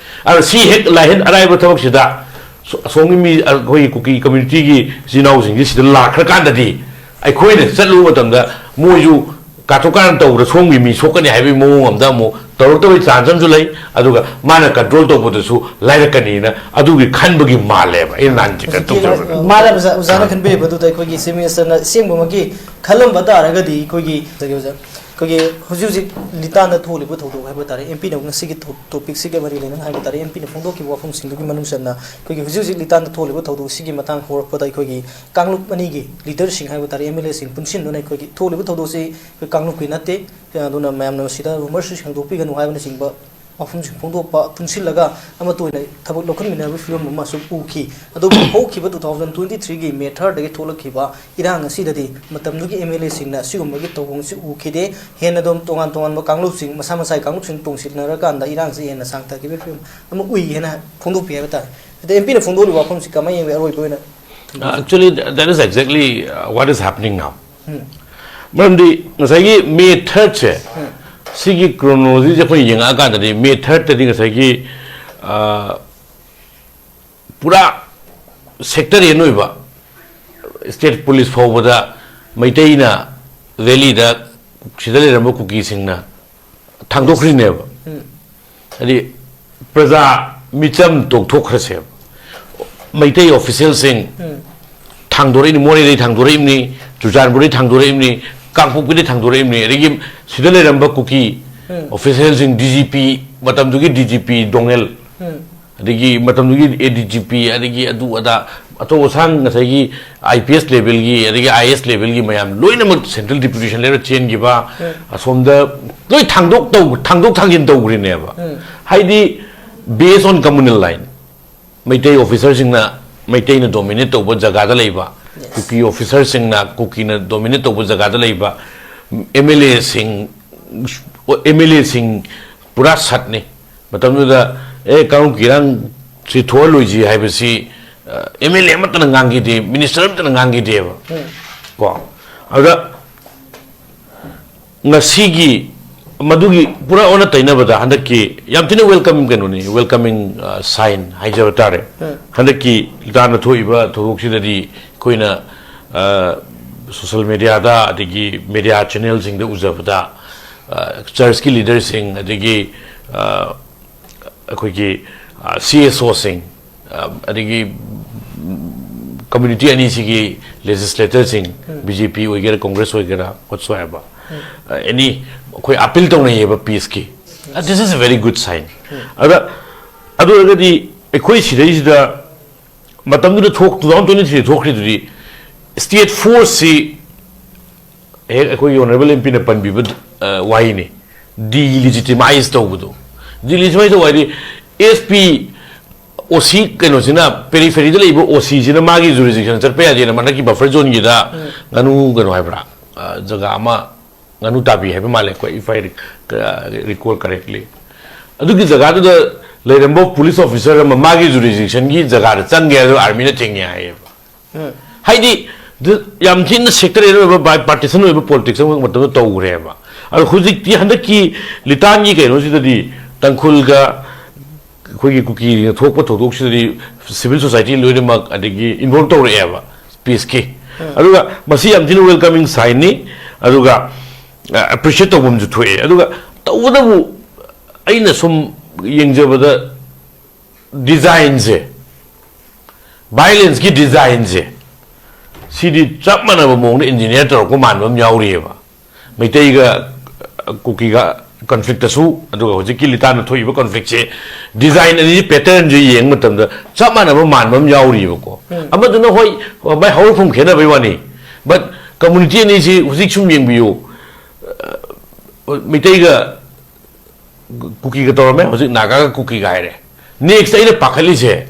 ꯑꯗꯣ ꯁꯤ ꯍꯦꯛ ꯂꯥꯏꯍꯟ-, ꯑꯔꯥꯏꯕ ꯊꯕꯛꯁꯤꯗ ꯁꯣ-, ꯑꯁꯣꯝꯒꯤ ꯃꯤ, ꯑꯩꯈꯣꯏꯒꯤ ꯀꯨꯀꯤ community ꯒꯤ ꯏꯆꯤꯜ ꯏꯅꯥꯎꯁꯤꯡꯁꯤ ꯁꯤꯗ ꯂꯥꯛꯈ꯭ꯔꯀꯥꯟꯗꯗꯤ, ꯑꯩꯈꯣꯏꯅ ꯆꯠꯂꯨꯕ ꯃꯇꯝꯗ ꯃꯣꯏꯁꯨ ꯀꯥꯊꯣꯛ ꯀꯥꯔꯟ ꯇꯧꯕꯗ ꯁꯣꯝꯒꯤ ꯃꯤ ꯁꯣꯛꯀꯅꯤ ꯍꯥꯏꯕꯒꯤ ꯃꯑꯣꯡ ꯑꯃꯗ ꯑꯃꯨꯛ ꯇꯧꯔꯛꯇꯕꯒꯤ chance ꯑꯃꯁꯨ ꯂꯩ꯫ ꯑꯗꯨꯒ ꯃꯥꯅ control ꯇꯧꯕꯗꯁꯨ ꯂꯥꯏꯔꯛꯀꯅꯤꯅ ꯑꯗꯨꯒꯤ ꯈꯟꯕꯒꯤ ꯃꯥꯜꯂꯦꯕ ꯑꯩꯅ ꯅꯍꯥꯟ ꯀꯩꯅꯣ ꯍꯧꯖꯤꯛꯀꯤ ꯇꯧꯖꯕꯗ꯫ ꯃꯥꯅ ꯑꯣꯖꯥ-, ꯑꯣꯖꯥꯅ ꯈꯟꯕꯤꯔꯤꯕ ꯑꯗꯨꯗ ꯑꯩꯈꯣꯏꯒꯤ Chief Minister ꯅ ꯑꯁꯦꯡꯕꯃꯛꯀꯤ ꯈꯜꯂꯝꯕ ꯇꯥꯔꯒꯗꯤ ꯑꯩꯈꯣꯏꯒꯤ, ꯑꯣꯖꯥ, ꯑꯩꯈꯣꯏꯒꯤ ꯍꯧꯖꯤꯛ ꯍꯧꯖꯤꯛ ꯂꯤꯇꯥꯟꯗ ꯊꯣꯛꯂꯤꯕ ꯊꯧꯗꯣꯛ ꯍꯥꯏꯕ ꯇꯥꯔꯦ, M P ꯅ ꯉꯁꯤꯒꯤ ꯊꯧ-, topic ꯁꯤꯒ ꯃꯔꯤ ꯂꯩꯅꯅ ꯍꯥꯏꯕ ꯇꯥꯔꯦ, M P ꯅ ꯐꯣꯡꯗꯣꯛꯈꯤꯕ ꯋꯥꯐꯝꯁꯤꯡꯗꯨꯒꯤ ꯃꯅꯨꯡ ꯆꯟꯅ ꯑꯩꯈꯣꯏꯒꯤ ꯍꯧꯖꯤꯛ ꯍꯧꯖꯤꯛ ꯂꯤꯇꯥꯟꯗ ꯊꯣꯛꯂꯤꯕ ꯊꯧꯗꯣꯛꯁꯤꯒꯤ ꯃꯇꯥꯡ ꯍꯧꯔꯛꯄꯗ ꯑꯩꯈꯣꯏꯒꯤ ꯀꯥꯡꯂꯨꯞ ꯑꯅꯤꯒꯤ leader ꯁꯤꯡ ꯍꯥꯏꯕ ꯇꯥꯔꯦ, M L A ꯁꯤꯡ ꯄꯨꯟꯁꯤꯟꯗꯨꯅ ꯑꯩꯈꯣꯏꯒꯤ ꯊꯣꯛꯂꯤꯕ ꯊꯧꯗꯣꯛꯁꯤ ꯑꯩꯈꯣꯏ ꯀꯥꯡꯂꯨꯞꯀꯤ ꯅꯠꯇꯦ, ꯑꯗꯨꯅ ꯃꯌꯥꯝꯅ ꯃꯁꯤꯗ rumour ꯁꯨ ꯁꯟꯗꯣꯛꯄꯤꯒꯅꯨ ꯍꯥꯏꯕꯅꯆꯤꯡꯕ ꯋꯥꯐꯝꯁꯤꯡ ꯐꯣꯡꯗꯣꯛꯄ, ꯄꯨꯟꯁꯤꯜꯂꯒ ꯑꯃꯠꯇ ꯑꯣꯏꯅ ꯊꯕꯛ ꯂꯧꯈꯠꯃꯤꯟꯅꯕꯒꯤ ꯐꯤꯕꯝ ꯑꯃꯁꯨ ꯎꯈꯤ꯫ ꯑꯗꯨꯕꯨ ꯍꯧꯈꯤꯕ two thousand twenty three ꯒꯤ May third ꯗꯒꯤ ꯊꯣꯛꯂꯛꯈꯤꯕ ꯏꯔꯥꯡ ꯑꯁꯤꯗꯗꯤ ꯃꯇꯝꯗꯨꯒꯤ M L A ꯁꯤꯡꯅ ꯑꯁꯤꯒꯨꯝꯕꯒꯤ ꯇꯧꯑꯣꯡꯁꯤ ꯎꯈꯤꯗꯦ꯫ ꯍꯦꯟꯅ ꯑꯗꯨꯝ ꯇꯣꯉꯥꯟ ꯇꯣꯉꯥꯟꯕ ꯀꯥꯡꯂꯨꯞꯁꯤꯡ, ꯃꯁꯥ ꯃꯁꯥꯒꯤ ꯀꯥꯡꯂꯨꯞꯁꯤꯡ ꯇꯣꯡꯁꯤꯟꯅꯔꯀꯥꯟꯗ ꯏꯔꯥꯡꯁꯤ ꯍꯦꯟꯅ ꯁꯥꯡꯊꯈꯤꯕꯒꯤ ꯐꯤꯕꯝ ꯑꯃ ꯎꯏ ꯍꯥꯏꯅ ꯐꯣꯡꯗꯣꯛꯄꯤ ꯍꯥꯏꯕ ꯇꯥꯔꯦ꯫ ꯑꯗ M P ꯅ ꯐꯣꯡꯗꯣꯛꯂꯤꯕ ꯋꯥꯐꯝꯁꯤ ꯀꯃꯥꯏꯅ ꯌꯦꯡꯕꯤ? ꯑꯔꯣꯏꯕ ꯑꯣꯏꯅ ꯊꯝꯖꯒꯦ꯫ Actually, that is exactly, uh, what is happening now. ꯎꯝ꯫ ꯃꯔꯝꯗꯤ ꯉꯁꯥꯏꯒꯤ May third ꯁꯦ, ꯎꯝ꯫ ꯁꯤꯒꯤ chronology ꯁꯦ ꯑꯩꯈꯣꯏꯅ ꯌꯦꯡꯉꯛꯑꯀꯥꯟꯗꯗꯤ May third ꯇꯗꯤ ꯉꯁꯥꯏꯒꯤ, ꯑ, ꯄꯨꯔꯥ sectarian ꯑꯣꯏꯕ, state police ꯐꯥꯎꯕꯗ ꯃꯩꯇꯩꯅ valley ꯗ ꯁꯤꯗ ꯂꯩꯔꯝꯕ ꯀꯨꯀꯤꯁꯤꯡꯅ ꯊꯥꯡꯗꯣꯛꯈ꯭ꯔꯤꯅꯦꯕ꯫ ꯎꯝ꯫ ꯍꯥꯏꯗꯤ ꯄ꯭ꯔꯖꯥ ꯃꯤꯆꯝ ꯇꯣꯛꯊꯣꯛꯈ꯭ꯔꯁꯦꯕ꯫ ꯃꯩꯇꯩ official ꯁꯤꯡ ꯎꯝ꯫ ꯊꯥꯡꯗꯣꯔꯛꯏꯅꯤ, ꯃꯣꯔꯦꯗꯩ ꯊꯥꯡꯗꯣꯔꯛꯏꯕꯅꯤ, ꯆꯨꯔꯆꯥꯟꯄꯨꯔꯗꯩ ꯊꯥꯡꯗꯣꯔꯛꯏꯕꯅꯤ, ꯀꯥꯡꯄꯣꯛꯄꯤꯗꯩ ꯊꯥꯡꯗꯣꯔꯛꯏꯕꯅꯤ, ꯑꯗꯒꯤ ꯁꯤꯗ ꯂꯩꯔꯝꯕ ꯀꯨꯀꯤ ꯎꯝ꯫ Official ꯁꯤꯡ, D G P, ꯃꯇꯝꯗꯨꯒꯤ D G P ꯗꯣꯉꯦꯜ, ꯎꯝ꯫ ꯑꯗꯒꯤ ꯃꯇꯝꯗꯨꯒꯤ ꯑꯦ ꯗꯤ ꯖꯤ ꯄꯤ, ꯑꯗꯒꯤ ꯑꯗꯨ ꯑꯗꯥ, ꯑꯆꯧ ꯑꯁꯥꯡ, ꯉꯁꯥꯏꯒꯤ ꯑꯥꯏ ꯄꯤ ꯑꯦꯁ ꯂꯦꯚꯦꯜꯒꯤ, ꯑꯗꯒꯤ ꯑꯥꯏ ꯑꯦ ꯑꯦꯁ ꯂꯦꯚꯦꯜꯒꯤ ꯃꯌꯥꯝ ꯂꯣꯏꯅꯃꯛ ꯁꯦꯟꯇ꯭ꯔꯦꯜ ꯗꯤꯄ꯭ꯌꯨꯇꯦꯁꯟ ꯂꯩꯔ ꯆꯦꯟꯈꯤꯕ, ꯑꯁꯣꯝꯗ ꯂꯣꯏ ꯊꯥꯡꯗꯣꯛ ꯇꯧ-, ꯊꯥꯡꯗꯣꯛ ꯊꯥꯡꯖꯤꯟ ꯇꯧꯈ꯭ꯔꯤꯅꯦꯕ꯫ ꯍꯥꯏꯗꯤ, based on communal line, Meitei ꯑꯣꯐꯤꯁꯔꯁꯤꯡꯅ ꯃꯩꯇꯩꯅ ꯗꯣꯃꯤꯅꯦꯠ ꯇꯧꯕ ꯖꯒꯥꯗ ꯂꯩꯕ, ꯀꯨꯀꯤ ꯑꯣꯐꯤꯁꯔꯁꯤꯡꯅ ꯀꯨꯀꯤꯅ ꯗꯣꯃꯤꯅꯦꯠ ꯇꯧꯕ ꯖꯒꯥꯗ ꯂꯩꯕ ꯑꯦꯝ ꯑꯦꯜ ꯑꯦꯁꯤꯡ, ꯑꯦꯝ ꯑꯦꯜ ꯑꯦꯁꯤꯡ ꯄꯨꯔꯥ ꯁꯠꯅꯤ꯫ ꯃꯇꯝꯗꯨꯗ, "ꯑꯦ, ꯀꯥꯡꯂꯨꯞꯀꯤ ꯏꯔꯥꯡꯁꯤ ꯊꯣꯛꯍꯜꯂꯣꯏꯁꯤ" ꯍꯥꯏꯕꯁꯤ, ꯑꯦꯝ ꯑꯦꯜ ꯑꯦ ꯑꯃꯠꯇꯅ ꯉꯥꯡꯈꯤꯗꯦ, ꯃꯤꯅꯤꯁꯇꯔ ꯑꯃꯠꯇꯅ ꯉꯥꯡꯈꯤꯗꯦꯕ꯫ ꯀꯣ, ꯑꯗꯨꯗ ꯉꯁꯤꯒꯤ ꯃꯗꯨꯒꯤ ꯄꯨꯔꯥ ꯑꯣꯟꯅ ꯇꯩꯅꯕꯗ ꯍꯟꯗꯛꯀꯤ ꯌꯥꯝ ꯊꯤꯅ ꯋꯦꯜꯀꯝ ꯀꯩꯅꯣꯅꯤ, ꯋꯦꯜꯀꯃꯤꯡ ꯁꯥꯏꯟ ꯍꯥꯏꯖꯕ ꯇꯥꯔꯦ꯫ ꯍꯟꯗꯛꯀꯤ ꯂꯤꯇꯥꯟꯗ ꯊꯣꯛꯏꯕ ꯊꯧꯗꯣꯛꯁꯤꯗꯗꯤ ꯑꯩꯈꯣꯏꯅ ꯁꯣꯁꯦꯜ ꯃꯦꯗꯤꯌꯥꯗ, ꯑꯗꯒꯤ ꯃꯦꯗꯤꯌꯥ ꯆꯦꯅꯦꯜꯁꯤꯡꯗ ꯎꯖꯕꯗ, ꯆꯔꯆꯀꯤ ꯂꯤꯗꯔꯁꯤꯡ, ꯑꯗꯒꯤ ꯑꯩꯈꯣꯏꯒꯤ ꯁꯤ ꯑꯦꯁ ꯑꯣꯁꯤꯡ, ꯑꯗꯒꯤ ꯀꯝꯃ꯭ꯌꯨꯅꯤꯇꯤ ꯑꯅꯤꯁꯤꯒꯤ ꯂꯦꯖꯤꯁꯂꯦꯇꯔꯁꯤꯡ, ꯕꯤ ꯖꯦ ꯄꯤ ꯑꯣꯏꯒꯦꯔꯥ, ꯀꯣꯡꯒ꯭ꯔꯦꯁ ꯑꯣꯏꯒꯦꯔꯥ, ꯋꯠꯁꯣꯑꯦꯕ, ꯑꯦꯅꯤ, ꯑꯩꯈꯣꯏ appeal ꯇꯧꯅꯩꯌꯦꯕ ꯄꯤꯁꯀꯤ꯫ This is a very good sign. ꯑꯗ, ꯑꯗꯨ ꯑꯣꯏꯔꯒꯗꯤ ꯑꯩꯈꯣꯏ ꯁꯤꯗꯩꯁꯤꯗ ꯃꯇꯝꯗꯨꯗ ꯊꯣꯛ-, two thousand twenty three ꯊꯣꯛꯈ꯭ꯔꯤꯗꯨꯗꯤ ꯁ꯭ꯇꯦꯠ ꯐꯣꯔꯁꯁꯤ ꯍꯦꯛ ꯑꯩꯈꯣꯏꯒꯤ ꯑꯣꯅꯔꯦꯕꯜ ꯑꯦꯝ ꯄꯤꯅ ꯄꯟꯕꯤꯕ, ꯑ, ꯋꯥꯍꯩꯅꯤ, ꯗꯤꯂꯤꯖꯤꯇꯤꯃꯥꯏꯖ ꯇꯧꯕꯗꯣ꯫ ꯗꯤꯂꯤꯖꯤꯇꯤꯃꯥꯏꯖ ꯇꯧꯕ ꯍꯥꯏꯗꯤ, ꯑꯦꯁ ꯄꯤ, ꯑꯣ ꯁꯤ ꯀꯩꯅꯣꯁꯤꯅ, ꯄꯦꯔꯤꯐꯦꯔꯤꯗ ꯂꯩꯕ ꯑꯣ ꯁꯤꯁꯤꯅ ꯃꯥꯒꯤ ꯖꯨꯔꯤꯁꯗꯤꯛꯁꯟ ꯆꯠꯄ ꯌꯥꯗꯦꯅ ꯍꯟꯗꯛꯀꯤ ꯕꯐꯔ ꯖꯣꯟꯒꯤꯗ ꯉꯥꯅꯨ ꯀꯩꯅꯣ ꯍꯥꯏꯕ꯭ꯔꯥ, ꯑ, ꯖꯒꯥ ꯑꯃ, ꯉꯥꯅꯨ ꯇꯥꯕꯤ ꯍꯥꯏꯕ ꯃꯥꯜꯂꯦ, ꯑꯩꯈꯣꯏ, if I rec-, recall correctly, ꯑꯗꯨꯒꯤ ꯖꯒꯥꯗꯨꯗ ꯂꯩꯔꯝꯕ ꯄꯨꯂꯤꯁ ꯑꯣꯐꯤꯁꯔ ꯑꯃ ꯃꯥꯒꯤ ꯖꯨꯔꯤꯁꯗꯤꯛꯁꯟꯒꯤ ꯖꯒꯥꯗ ꯆꯪꯒꯦ ꯍꯥꯏꯗꯨ ꯑꯥꯔꯃꯤꯅ ꯊꯤꯡꯉꯦ ꯍꯥꯏꯌꯦꯕ꯫ ꯍꯥꯏꯗꯤ, ꯌꯥꯝ ꯊꯤꯅ ꯁꯦꯛꯇꯔꯦꯜ ꯑꯣꯏꯕ, ꯕꯥꯏ ꯄꯥꯔꯇꯤꯁꯟ ꯑꯣꯏꯕ ꯄꯣꯂꯤꯇꯤꯛꯁ ꯑꯃꯈꯛ ꯃꯇꯝꯗ ꯇꯧꯈ꯭ꯔꯦꯕ꯫ ꯑꯗꯣ ꯍꯧꯖꯤꯛꯇꯤ, ꯍꯟꯗꯛꯀꯤ ꯂꯤꯇꯥꯟꯒꯤ ꯀꯩꯅꯣꯁꯤꯗꯗꯤ ꯇꯥꯡꯈꯨꯜꯒ ꯑꯩꯈꯣꯏꯒꯤ ꯀꯨꯀꯤꯅ ꯊꯣꯛꯄ ꯊꯧꯗꯣꯛꯁꯤꯗꯗꯤ ꯁꯤꯚꯤꯜ ꯁꯣꯁꯥꯏꯇꯤ ꯂꯣꯏꯅꯃꯛ ꯑꯗꯒꯤ ꯏꯟꯚꯣꯜꯕ ꯇꯧꯔꯛꯑꯦꯕ ꯄꯤꯁꯀꯤ꯫ ꯑꯗꯨꯒ ꯃꯁꯤ ꯌꯥꯝ ꯊꯤꯅ ꯋꯦꯜꯀꯃꯤꯡ ꯁꯥꯏꯟꯅꯤ꯫ ꯑꯗꯨꯒ ꯑꯦꯄ꯭ꯔꯤꯁꯤꯌꯦꯠ ꯇꯧꯐꯝꯁꯨ ꯊꯣꯛꯑꯦ꯫ ꯑꯗꯨꯒ ꯇꯧꯕꯇꯕꯨ ꯑꯩꯅ ꯁꯨꯝ ꯌꯦꯡꯖꯕꯗ ꯗꯤꯖꯥꯏꯟꯁꯦ, ꯚꯥꯏꯑꯣꯂꯦꯟꯁꯀꯤ ꯗꯤꯖꯥꯏꯟꯁꯦ, ꯁꯤꯗꯤ ꯆꯞ ꯃꯥꯟꯅꯕ ꯃꯑꯣꯡꯗ ꯏꯟꯖꯤꯅꯤꯌꯔ ꯇꯧꯔꯛꯄ ꯃꯥꯟꯕ ꯑꯃ ꯌꯥꯎꯔꯤꯑꯕ꯫ ꯃꯩꯇꯩꯒ ꯀꯨꯀꯤꯒ ꯀꯟꯐ꯭ꯂꯤꯛꯇꯁꯨ, ꯑꯗꯨꯒ ꯍꯧꯖꯤꯛꯀꯤ ꯂꯤꯇꯥꯟꯗ ꯊꯣꯛꯏꯕ ꯀꯟꯐ꯭ꯂꯤꯛꯁꯦ, ꯗꯤꯖꯥꯏꯟ ꯑꯅꯤꯁꯤ, ꯄꯦꯇꯔꯟꯁꯦ ꯌꯦꯡꯕ ꯃꯇꯝꯗ ꯆꯞ ꯃꯥꯟꯅꯕ, ꯃꯥꯟꯕ ꯑꯃ ꯌꯥꯎꯔꯤꯕꯀꯣ꯫ ꯑꯃꯗꯨꯅ, ꯍꯣꯏ, ꯃꯥꯏ ꯍꯧꯔꯛꯐꯝ ꯈꯦꯠꯅꯕꯩ ꯋꯥꯅꯤ, ꯕꯠ ꯀꯝꯃꯨꯅꯤꯇꯤ ꯑꯅꯤꯁꯤ ꯍꯧꯖꯤꯛ ꯁꯨꯝ ꯌꯦꯡꯕꯤꯌꯨ꯫ ꯑ, ꯃꯩꯇꯩꯒ ꯀꯨꯀꯤꯒ ꯇꯧꯔꯝꯃꯦ, ꯍꯧꯖꯤꯛ ꯅꯥꯒꯥꯒ ꯀꯨꯀꯤꯒ ꯍꯥꯏꯔꯦ꯫ ꯅꯦꯛꯁꯇ ꯑꯩꯅ ꯄꯥꯈꯠꯂꯤꯁꯦ,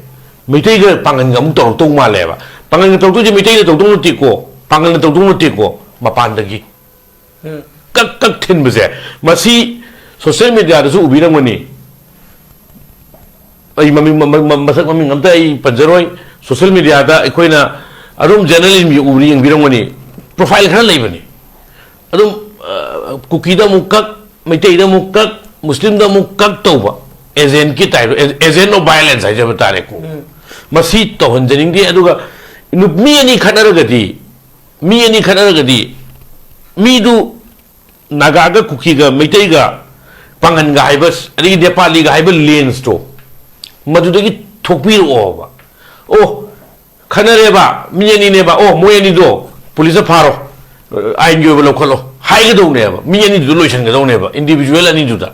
ꯃꯩꯇꯩꯒ ꯄꯥꯡꯒꯟꯒ ꯑꯃꯨꯛ ꯇꯧꯔꯛꯇꯧ ꯃꯥꯜꯂꯦꯕ꯫ ꯄꯥꯡꯒꯟꯒ ꯇꯧꯔꯛꯇꯣꯏꯁꯦ ꯃꯩꯇꯩꯅ ꯇꯧꯗꯧ ꯅꯠꯇꯦꯀꯣ, ꯄꯥꯡꯒꯟꯅ ꯇꯧꯗꯧ ꯅꯠꯇꯦꯀꯣ, ꯃꯄꯥꯟꯗꯒꯤ ꯀꯛ ꯀꯛ ꯊꯤꯟꯕꯁꯦ꯫ ꯃꯁꯤ ꯁꯣꯁꯤꯌꯦꯜ ꯃꯦꯗꯤꯌꯥꯗꯁꯨ ꯎꯕꯤꯔꯝꯒꯅꯤ꯫ ꯑꯩ ꯃꯃꯤꯡ, ꯃ-, ꯃ-, ꯃꯁꯛ ꯃꯃꯤꯡ ꯑꯝꯇ ꯑꯩ ꯄꯟꯖꯔꯣꯏ꯫ ꯁꯣꯁꯤꯌꯦꯜ ꯃꯦꯗꯤꯌꯥꯗ ꯑꯩꯈꯣꯏꯅ ꯑꯗꯨꯝ ꯖꯔꯅꯦꯂꯤꯖꯝꯒꯤ ꯎꯕꯗ ꯌꯦꯡꯕꯤꯔꯝꯒꯅꯤ꯫ ꯄ꯭ꯔꯣꯐꯥꯏꯜ ꯈꯔ ꯂꯩꯕꯅꯤ꯫ ꯑꯗꯨꯝ, ꯑ, ꯀꯨꯀꯤꯗ ꯑꯃꯨꯛ ꯀꯛ, ꯃꯩꯇꯩꯗ ꯑꯃꯨꯛ ꯀꯛ, ꯃꯨꯁꯂꯤꯝꯗ ꯑꯃꯨꯛ ꯀꯛ ꯇꯧꯕ꯫ ꯑꯦꯖꯦꯟꯒꯤ ꯇꯥꯏꯞ, ꯑꯦ-, agent of violence ꯍꯥꯏꯖꯕ ꯇꯥꯔꯦꯀꯣ꯫ ꯃꯁꯤ ꯇꯧꯍꯟꯖꯅꯤꯡꯗꯦ꯫ ꯑꯗꯨꯒ ꯅꯨ-, ꯃꯤ ꯑꯅꯤ ꯈꯠꯅꯔꯒꯗꯤ, ꯃꯤ ꯑꯅꯤ ꯈꯠꯅꯔꯒꯗꯤ, ꯃꯤꯗꯨ ꯅꯥꯒꯥꯒ ꯀꯨꯀꯤꯒ ꯃꯩꯇꯩꯒ ꯄꯥꯡꯒꯟꯒ ꯍꯥꯏꯕ, ꯑꯗꯒꯤ ꯅꯦꯄꯥꯂꯤꯒ ꯍꯥꯏꯕ ꯂꯦꯟꯁꯇꯣ, ꯃꯗꯨꯗꯒꯤ ꯊꯣꯛꯄꯤꯔꯛꯑꯣꯕ꯫ ꯑꯣ, ꯈꯠꯅꯔꯦꯕ, ꯃꯤ ꯑꯅꯤꯅꯦꯕ, ꯑꯣ, ꯃꯣꯏ ꯑꯅꯤꯗꯣ ꯄꯨꯂꯤꯁꯇ ꯐꯥꯔꯣ, ꯑꯥꯏꯟꯒꯤ ꯑꯣꯏꯕ ꯂꯧꯈꯠꯂꯣ ꯍꯥꯏꯒꯗꯧꯅꯦꯕ꯫ ꯃꯤ ꯑꯅꯤꯗꯨꯗ ꯂꯣꯏꯁꯟꯒꯗꯧꯅꯦꯕ, ꯏꯟꯗꯤꯕꯤꯖꯨꯋꯦꯜ ꯑꯅꯤꯗꯨꯗ꯫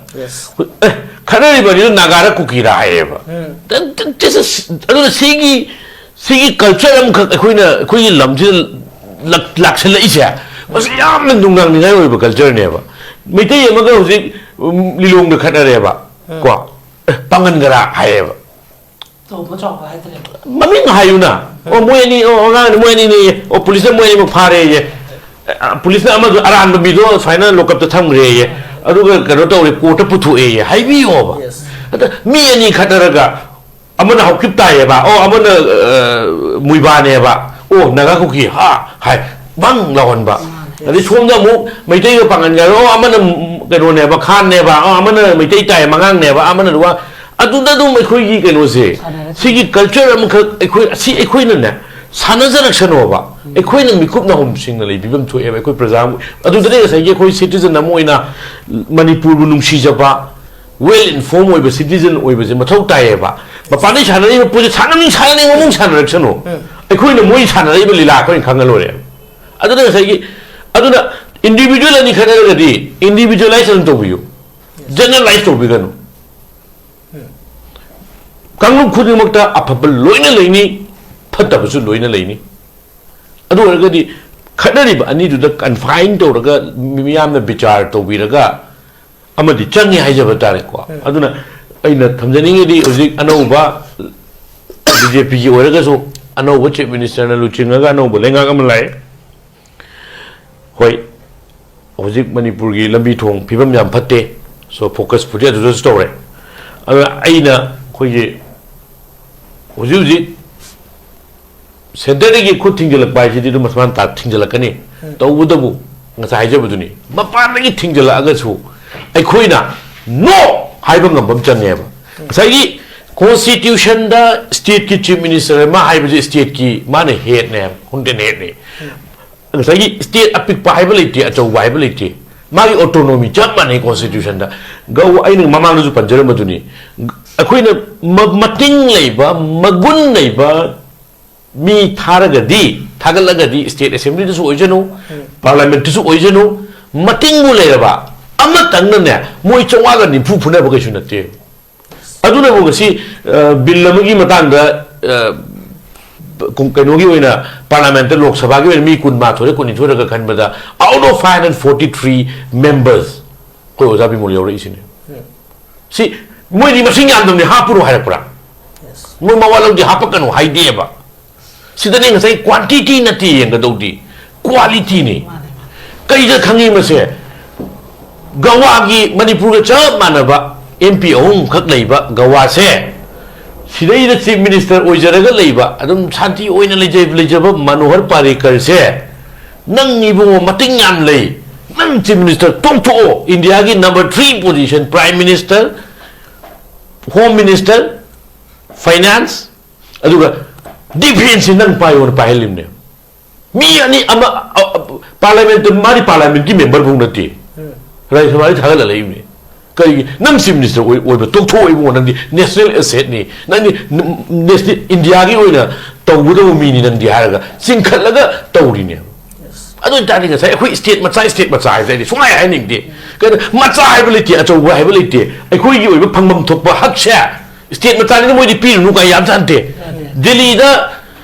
ꯑꯦ, ꯈꯠꯅꯔꯤꯕ ꯑꯅꯤꯗꯨ ꯅꯥꯒꯥꯔ ꯀꯨꯀꯤꯔꯥ ꯍꯥꯏꯌꯦꯕ꯫ ꯑꯗꯨꯅ ꯁꯤꯒꯤ, ꯁꯤꯒꯤ ꯀꯜꯆꯔ ꯑꯃꯈꯛ ꯑꯩꯈꯣꯏꯅ, ꯑꯩꯈꯣꯏꯒꯤ ꯂꯝꯁꯤꯗ ꯂꯥꯛ-, ꯂꯥꯛꯁꯜꯂꯛꯏꯁꯦ, ꯃꯁꯤ ꯌꯥꯝꯅ ꯅꯨꯡꯅꯥꯡꯅꯤꯡꯉꯥꯏ ꯑꯣꯏꯕ ꯀꯜꯆꯔꯅꯦꯕ꯫ ꯃꯩꯇꯩ ꯑꯃꯒ ꯍꯧꯖꯤꯛ, ꯎꯝ, ꯂꯤꯂꯣꯡꯗ ꯈꯠꯅꯔꯦꯕ, ꯀꯣ, ꯑꯦ, ꯄꯥꯡꯒꯟꯒꯔꯥ ꯍꯥꯏꯌꯦꯕ꯫ ꯆꯥꯎꯕ ꯆꯥꯎꯕ ꯍꯥꯏꯗ꯭ꯔꯦꯕ꯫ ꯃꯃꯤꯡ ꯍꯥꯏꯌꯨꯅ꯫ ꯑꯣ, ꯃꯣꯏ ꯑꯅꯤ, ꯑꯣ, ꯑꯉꯥꯡꯅꯤ, ꯃꯣꯏ ꯑꯅꯤꯅꯦ꯫ ꯑꯣ, ꯄꯨꯂꯤꯁꯅ ꯃꯣꯏ ꯑꯅꯤꯃꯛ ꯐꯥꯔꯦꯌꯦ꯫ ꯑ, ꯄꯨꯂꯤꯁꯅ ꯑꯃꯗꯣ, ꯑꯔꯥꯟꯕ ꯃꯤꯗꯣ ꯁꯨꯃꯥꯏꯅ ꯂꯣꯀꯞꯇ ꯊꯝꯈ꯭ꯔꯦꯌꯦ꯫ ꯑꯗꯨꯒ ꯀꯩꯅꯣ ꯇꯧꯔꯦ, ꯀꯣꯔꯠꯇ ꯄꯨꯊꯣꯛꯑꯦꯌꯦ꯫ ꯍꯥꯏꯕꯤꯌꯣꯕ꯫ ꯑꯗ ꯃꯤ ꯑꯅꯤ ꯈꯠꯅꯔꯒ ꯑꯃꯅ ꯍꯧꯈꯤꯕ ꯇꯥꯏꯌꯦꯕ, ꯑꯣ, ꯑꯃꯅ, ꯑ, ꯃꯨꯏꯕꯥꯅꯦꯕ, ꯑꯣ, ꯅꯥꯒꯥ ꯀꯨꯀꯤ, ꯍꯥ, ꯍꯥꯏ, ꯕꯪ ꯂꯥꯎꯍꯟꯕ꯫ ꯑꯗꯩ ꯁꯣꯝꯗ ꯑꯃꯨꯛ ꯃꯩꯇꯩꯒ ꯄꯥꯡꯒꯟꯒ, ꯑꯣ, ꯑꯃꯅ ꯈꯥꯟꯅꯦꯕ, ꯑꯣ, ꯑꯃꯅ ꯃꯩꯇꯩ ꯇꯥꯏ, ꯃꯉꯥꯡꯅꯦꯕ, ꯑꯃꯅ ꯋꯥ-, ꯑꯗꯨꯗ ꯑꯗꯨꯝ ꯑꯩꯈꯣꯏꯒꯤ ꯀꯩꯅꯣꯁꯦ, ꯁꯤꯒꯤ ꯀꯜꯆꯔ ꯑꯃꯈꯛ ꯑꯩꯈꯣꯏ, ꯑꯁꯤ ꯑꯩꯈꯣꯏꯅꯅꯦ, ꯁꯥꯟꯅꯖꯔꯛꯁꯅꯣꯕ꯫ ꯑꯩꯈꯣꯏꯅ ꯃꯤꯀꯨꯞ ꯅꯥꯍꯨꯝ ꯁꯤꯡꯅ ꯂꯩꯕꯤꯐꯝ ꯊꯣꯛꯑꯦꯕ ꯑꯩꯈꯣꯏ ꯄ꯭ꯔꯖꯥ꯫ ꯑꯗꯨꯗꯅꯦ ꯉꯁꯥꯏꯒꯤ ꯑꯩꯈꯣꯏ ꯁꯤꯇꯤꯖꯟ ꯑꯃ ꯑꯣꯏꯅ ꯃꯅꯤꯄꯨꯔꯕꯨ ꯅꯨꯡꯁꯤꯖꯕ, ꯋꯦꯜ ꯏꯟꯐꯣꯔꯝ ꯑꯣꯏꯕ ꯁꯤꯇꯤꯖꯟ ꯑꯣꯏꯕꯁꯦ ꯃꯊꯧ ꯇꯥꯏꯌꯦꯕ꯫ ꯃꯄꯥꯟꯗꯩ ꯁꯥꯟꯅꯔꯤꯕ ꯄꯣꯠꯁꯦ ꯁꯥꯟꯅꯅꯤꯡ ꯁꯥꯟꯅꯅꯤꯡꯕ ꯃꯑꯣꯡ ꯁꯥꯟꯅꯔꯛꯁꯅꯨ꯫ ꯑꯩꯈꯣꯏꯅ ꯃꯣꯏ ꯁꯥꯟꯅꯔꯛꯏꯕ ꯂꯤꯂꯥ ꯑꯩꯈꯣꯏꯅ ꯈꯪꯉ ꯂꯣꯏꯔꯦ꯫ ꯑꯗꯨꯅ ꯉꯁꯥꯏꯒꯤ, ꯑꯗꯨꯅ ꯏꯟꯗꯤꯕꯤꯖꯨꯋꯦꯜ ꯑꯅꯤ ꯈꯠꯅꯔꯒꯗꯤ ꯏꯟꯗꯤꯕꯤꯖꯨꯋꯦꯂꯥꯏꯁ ꯑꯗꯨꯝ ꯇꯧꯕꯤꯌꯨ꯫ ꯖꯦꯅꯔꯦꯂꯥꯏꯁ ꯇꯧꯕꯤꯒꯅꯨ꯫ ꯀꯥꯡꯂꯨꯞ ꯈꯨꯗꯤꯡꯃꯛꯇ ꯑꯐꯕ ꯂꯣꯏꯅ ꯂꯩꯅꯤ, ꯐꯠꯇꯕꯁꯨ ꯂꯣꯏꯅ ꯂꯩꯅꯤ꯫ ꯑꯗꯨ ꯑꯣꯏꯔꯒꯗꯤ ꯈꯠꯅꯔꯤꯕ ꯑꯅꯤꯗꯨꯗ ꯀꯟꯐꯥꯏꯟ ꯇꯧꯔꯒ ꯃꯤꯌꯥꯝꯅ ꯕꯤꯆꯥꯔ ꯇꯧꯕꯤꯔꯒ ꯑꯃꯗꯤ ꯆꯪꯉꯦ ꯍꯥꯏꯖꯕ ꯇꯥꯔꯦꯀꯣ꯫ ꯑꯗꯨꯅ ꯑꯩꯅ ꯊꯝꯖꯅꯤꯡꯉꯤꯗꯤ, ꯍꯧꯖꯤꯛ ꯑꯅꯧꯕ ꯕꯤ ꯖꯦ ꯄꯤꯒꯤ ꯑꯣꯏꯔꯒꯁꯨ ꯑꯅꯧꯕ ꯆꯤꯐ ꯃꯤꯅꯤꯁꯇꯔꯅ ꯂꯨꯆꯤꯡꯉꯒ ꯑꯅꯧꯕ ꯂꯩꯉꯥꯛ ꯑꯃ ꯂꯥꯛꯑꯦ꯫ ꯍꯣꯏ, ꯍꯧꯖꯤꯛ ꯃꯅꯤꯄꯨꯔꯒꯤ ꯂꯝꯕꯤ ꯊꯣꯡ ꯐꯤꯕꯝ ꯌꯥꯝ ꯐꯠꯇꯦ꯫ ꯁꯣ, ꯐꯣꯀꯁꯄꯨꯗꯤ ꯑꯗꯨꯗꯁꯨ ꯇꯧꯔꯦ꯫ ꯑꯗꯨꯅ ꯑꯩꯅ ꯑꯩꯈꯣꯏꯒꯤ ꯍꯧꯖꯤꯛ ꯍꯧꯖꯤꯛ ꯁꯦꯟꯇꯔꯗꯒꯤ ꯈꯨꯠ ꯊꯤꯡꯖꯤꯜꯂꯛꯄ ꯍꯥꯏꯁꯤꯗꯤ ꯑꯗꯨꯝ ꯃꯁꯥ ꯃꯊꯟꯇ ꯊꯤꯡꯖꯤꯜꯂꯛꯀꯅꯤ꯫ ꯇꯧꯕꯇꯕꯨ ꯉꯁꯥꯏ ꯍꯥꯏꯖꯕꯗꯨꯅꯤ, ꯃꯄꯥꯟꯗꯒꯤ ꯊꯤꯡꯖꯤꯜꯂꯛꯑꯒꯁꯨ ꯑꯩꯈꯣꯏꯅ "ꯅꯣ" ꯍꯥꯏꯕ ꯉꯝꯕ ꯑꯃ ꯆꯪꯉꯦꯕ꯫ ꯉꯁꯥꯏꯒꯤ ꯀꯣꯟꯁꯇꯤꯇ꯭ꯌꯨꯁꯟꯗ ꯁ꯭ꯇꯦꯠꯀꯤ ꯆꯤꯐ ꯃꯤꯅꯤꯁꯇꯔ ꯑꯃ ꯍꯥꯏꯕꯁꯦ ꯁ꯭ꯇꯦꯠꯀꯤ ꯃꯥꯅ ꯍꯦꯗꯅꯦꯕ, ꯍꯨꯟꯗꯦꯟ ꯍꯦꯗꯅꯦ꯫ ꯉꯁꯥꯏꯒꯤ ꯁ꯭ꯇꯦꯠ ꯑꯄꯤꯛꯄ ꯍꯥꯏꯕ ꯂꯩꯇꯦ, ꯑꯆꯧꯕ ꯍꯥꯏꯕ ꯂꯩꯇꯦ, ꯃꯥꯒꯤ ꯑꯣꯇꯣꯅꯣꯃꯤ ꯆꯞ ꯃꯥꯟꯅꯩ ꯀꯣꯟꯁꯇꯤꯇ꯭ꯌꯨꯁꯟꯗ꯫ ꯒꯧ-, ꯑꯩꯅ ꯃꯃꯥꯡꯗꯁꯨ ꯄꯟꯖꯔꯝꯕꯗꯨꯅꯤ, ꯑꯩꯈꯣꯏꯅ ꯃ-, ꯃꯇꯤꯡ ꯂꯩꯕ, ꯃꯒꯨꯟ ꯂꯩꯕ ꯃꯤ ꯊꯥꯔꯒꯗꯤ, ꯊꯥꯒꯠꯂꯒꯗꯤ, ꯁ꯭ꯇꯦꯠ ꯑꯦꯁꯦꯝꯕ꯭ꯂꯤꯗꯁꯨ ꯑꯣꯏꯖꯅꯨ, ꯄꯥꯔꯂꯥꯃꯦꯟꯠꯇꯁꯨ ꯑꯣꯏꯖꯅꯨ, ꯃꯇꯤꯡꯕꯨ ꯂꯩꯔꯕ ꯑꯃꯇꯪꯅꯅꯦ ꯃꯣꯏ ꯆꯥꯝꯃꯉꯥꯒ ꯅꯤꯐꯨ ꯐꯨꯅꯕ ꯀꯩꯁꯨ ꯅꯠꯇꯦ꯫ ꯑꯗꯨꯅꯕꯨ ꯉꯁꯤ, ꯑ, ꯕꯤꯜ ꯑꯃꯒꯤ ꯃꯇꯥꯡꯗ, ꯑ, ꯀꯩꯅꯣꯒꯤ ꯑꯣꯏꯅ, ꯄꯥꯔꯂꯥꯃꯦꯟꯠꯇ, ꯂꯣꯛ ꯁꯚꯥꯒꯤ ꯑꯣꯏꯅ ꯃꯤ ꯀꯨꯟꯃꯥꯊꯣꯏꯔ ꯀꯨꯟꯅꯤꯊꯣꯏꯔꯒ ꯈꯟꯕꯗ, out of five hundred forty three members, ꯑꯩꯈꯣꯏ ꯑꯣꯖꯥ ꯕꯤꯃꯣꯜ ꯌꯥꯎꯔꯛꯏꯁꯤꯅꯦ꯫ ꯁꯤ ꯃꯣꯏꯗꯤ ꯃꯁꯤꯡ ꯌꯥꯝꯗꯕꯅꯤ, ꯍꯥꯞꯄꯨꯔꯣ ꯍꯥꯏꯔꯛꯄ꯭ꯔꯥ? ꯃꯣꯏ ꯃꯋꯥ ꯂꯧꯗꯦ, ꯍꯥꯞꯄꯛꯀꯅꯨ ꯍꯥꯏꯗꯦꯕ꯫ ꯁꯤꯗꯅꯦ ꯉꯁꯥꯏ ꯀ꯭ꯋꯥꯟꯇꯤꯇꯤ ꯅꯠꯇꯦ ꯌꯦꯡꯒꯗꯧꯗꯤ, ꯀ꯭ꯋꯥꯂꯤꯇꯤꯅꯤ꯫ ꯀꯩꯗ ꯈꯪꯉꯤ ꯃꯁꯦ? ꯒꯋꯥꯒꯤ, ꯃꯅꯤꯄꯨꯔꯒ ꯆꯞ ꯃꯥꯟꯅꯕ ꯑꯦꯝ ꯄꯤ ꯑꯍꯨꯝꯈꯛ ꯂꯩꯕ ꯒꯋꯥꯁꯦ, ꯁꯤꯗꯩꯗ ꯆꯤꯐ ꯃꯤꯅꯤꯁꯇꯔ ꯑꯣꯏꯖꯔꯒ ꯂꯩꯕ, ꯑꯗꯨꯝ ꯁꯥꯟꯇꯤ ꯑꯣꯏꯅ ꯂꯩꯖ-, ꯂꯩꯖꯕ ꯃꯅꯣꯍꯔ ꯄꯥꯔꯤꯀꯔꯁꯦ, ꯅꯪ ꯏꯕꯨꯡꯉꯣ ꯃꯇꯤꯡ ꯌꯥꯝ ꯂꯩ, ꯅꯪ ꯆꯤꯐ ꯃꯤꯅꯤꯁꯇꯔ ꯇꯣꯛꯊꯣꯛꯑꯣ, ꯏꯟꯗꯤꯌꯥꯒꯤ number three position, prime minister, home minister, finance, ꯑꯗꯨꯒ ꯗꯤꯐꯦꯟꯁꯁꯤ ꯅꯪ ꯄꯥꯏꯌꯣꯅ ꯄꯥꯏꯍꯜꯂꯤꯕꯅꯦ꯫ ꯃꯤ ꯑꯅꯤ ꯑꯃ, ꯑ, ꯑ, ꯄꯥꯔꯂꯥꯃꯦꯟꯠꯇ, ꯃꯥꯗꯤ ꯄꯥꯔꯂꯥꯃꯦꯟꯠꯀꯤ ꯃꯦꯝꯕꯔ ꯐꯥꯎ ꯅꯠꯇꯦ꯫ ꯔꯥꯖ꯭ꯌ ꯁꯚꯥꯗꯤ ꯊꯥꯒꯠꯂ ꯂꯩꯕꯅꯦ꯫ ꯀꯔꯤꯒꯤ? ꯅꯪ ꯆꯤꯐ ꯃꯤꯅꯤꯁꯇꯔ ꯑꯣꯏ-, ꯑꯣꯏꯕ ꯇꯣꯛꯊꯣꯛꯑꯣ ꯏꯕꯨꯡꯉꯣ, ꯅꯪꯗꯤ ꯅꯦꯁꯅꯦꯜ ꯑꯦꯁꯦꯠꯅꯤ꯫ ꯅꯪꯗꯤ ꯅ-, ꯅꯦꯁꯅꯦꯜ, ꯏꯟꯗꯤꯌꯥꯒꯤ ꯑꯣꯏꯅ ꯇꯧꯒꯗꯕ ꯃꯤꯅꯤ ꯅꯪꯗꯤ ꯍꯥꯏꯔꯒ ꯆꯤꯡꯈꯠꯂꯒ ꯇꯧꯔꯤꯅꯦ꯫ ꯑꯗꯨ ꯑꯣꯏꯇꯥꯔꯗꯤ ꯉꯁꯥꯏ ꯑꯩꯈꯣꯏ state ꯃꯆꯥ, state ꯃꯆꯥ ꯍꯥꯏꯕꯁꯦ ꯑꯩꯗꯤ ꯁꯨꯡꯍꯥꯏ ꯍꯥꯏꯅꯤꯡꯗꯦ꯫ ꯀꯩꯅꯣ, ꯃꯆꯥ ꯍꯥꯏꯕ ꯂꯩꯇꯦ, ꯑꯆꯧꯕ ꯍꯥꯏꯕ ꯂꯩꯇꯦ꯫ ꯑꯩꯈꯣꯏꯒꯤ ꯑꯣꯏꯕ ꯐꯪꯐꯝ ꯊꯣꯛꯄ ꯍꯛꯁꯦ state ꯃꯆꯥꯅꯤꯅ ꯃꯣꯏꯗꯤ ꯄꯤꯔꯨꯅꯨ ꯀꯥꯏ ꯌꯥꯝ ꯆꯥꯟꯗꯦ꯫ ꯗꯤꯜꯂꯤꯗ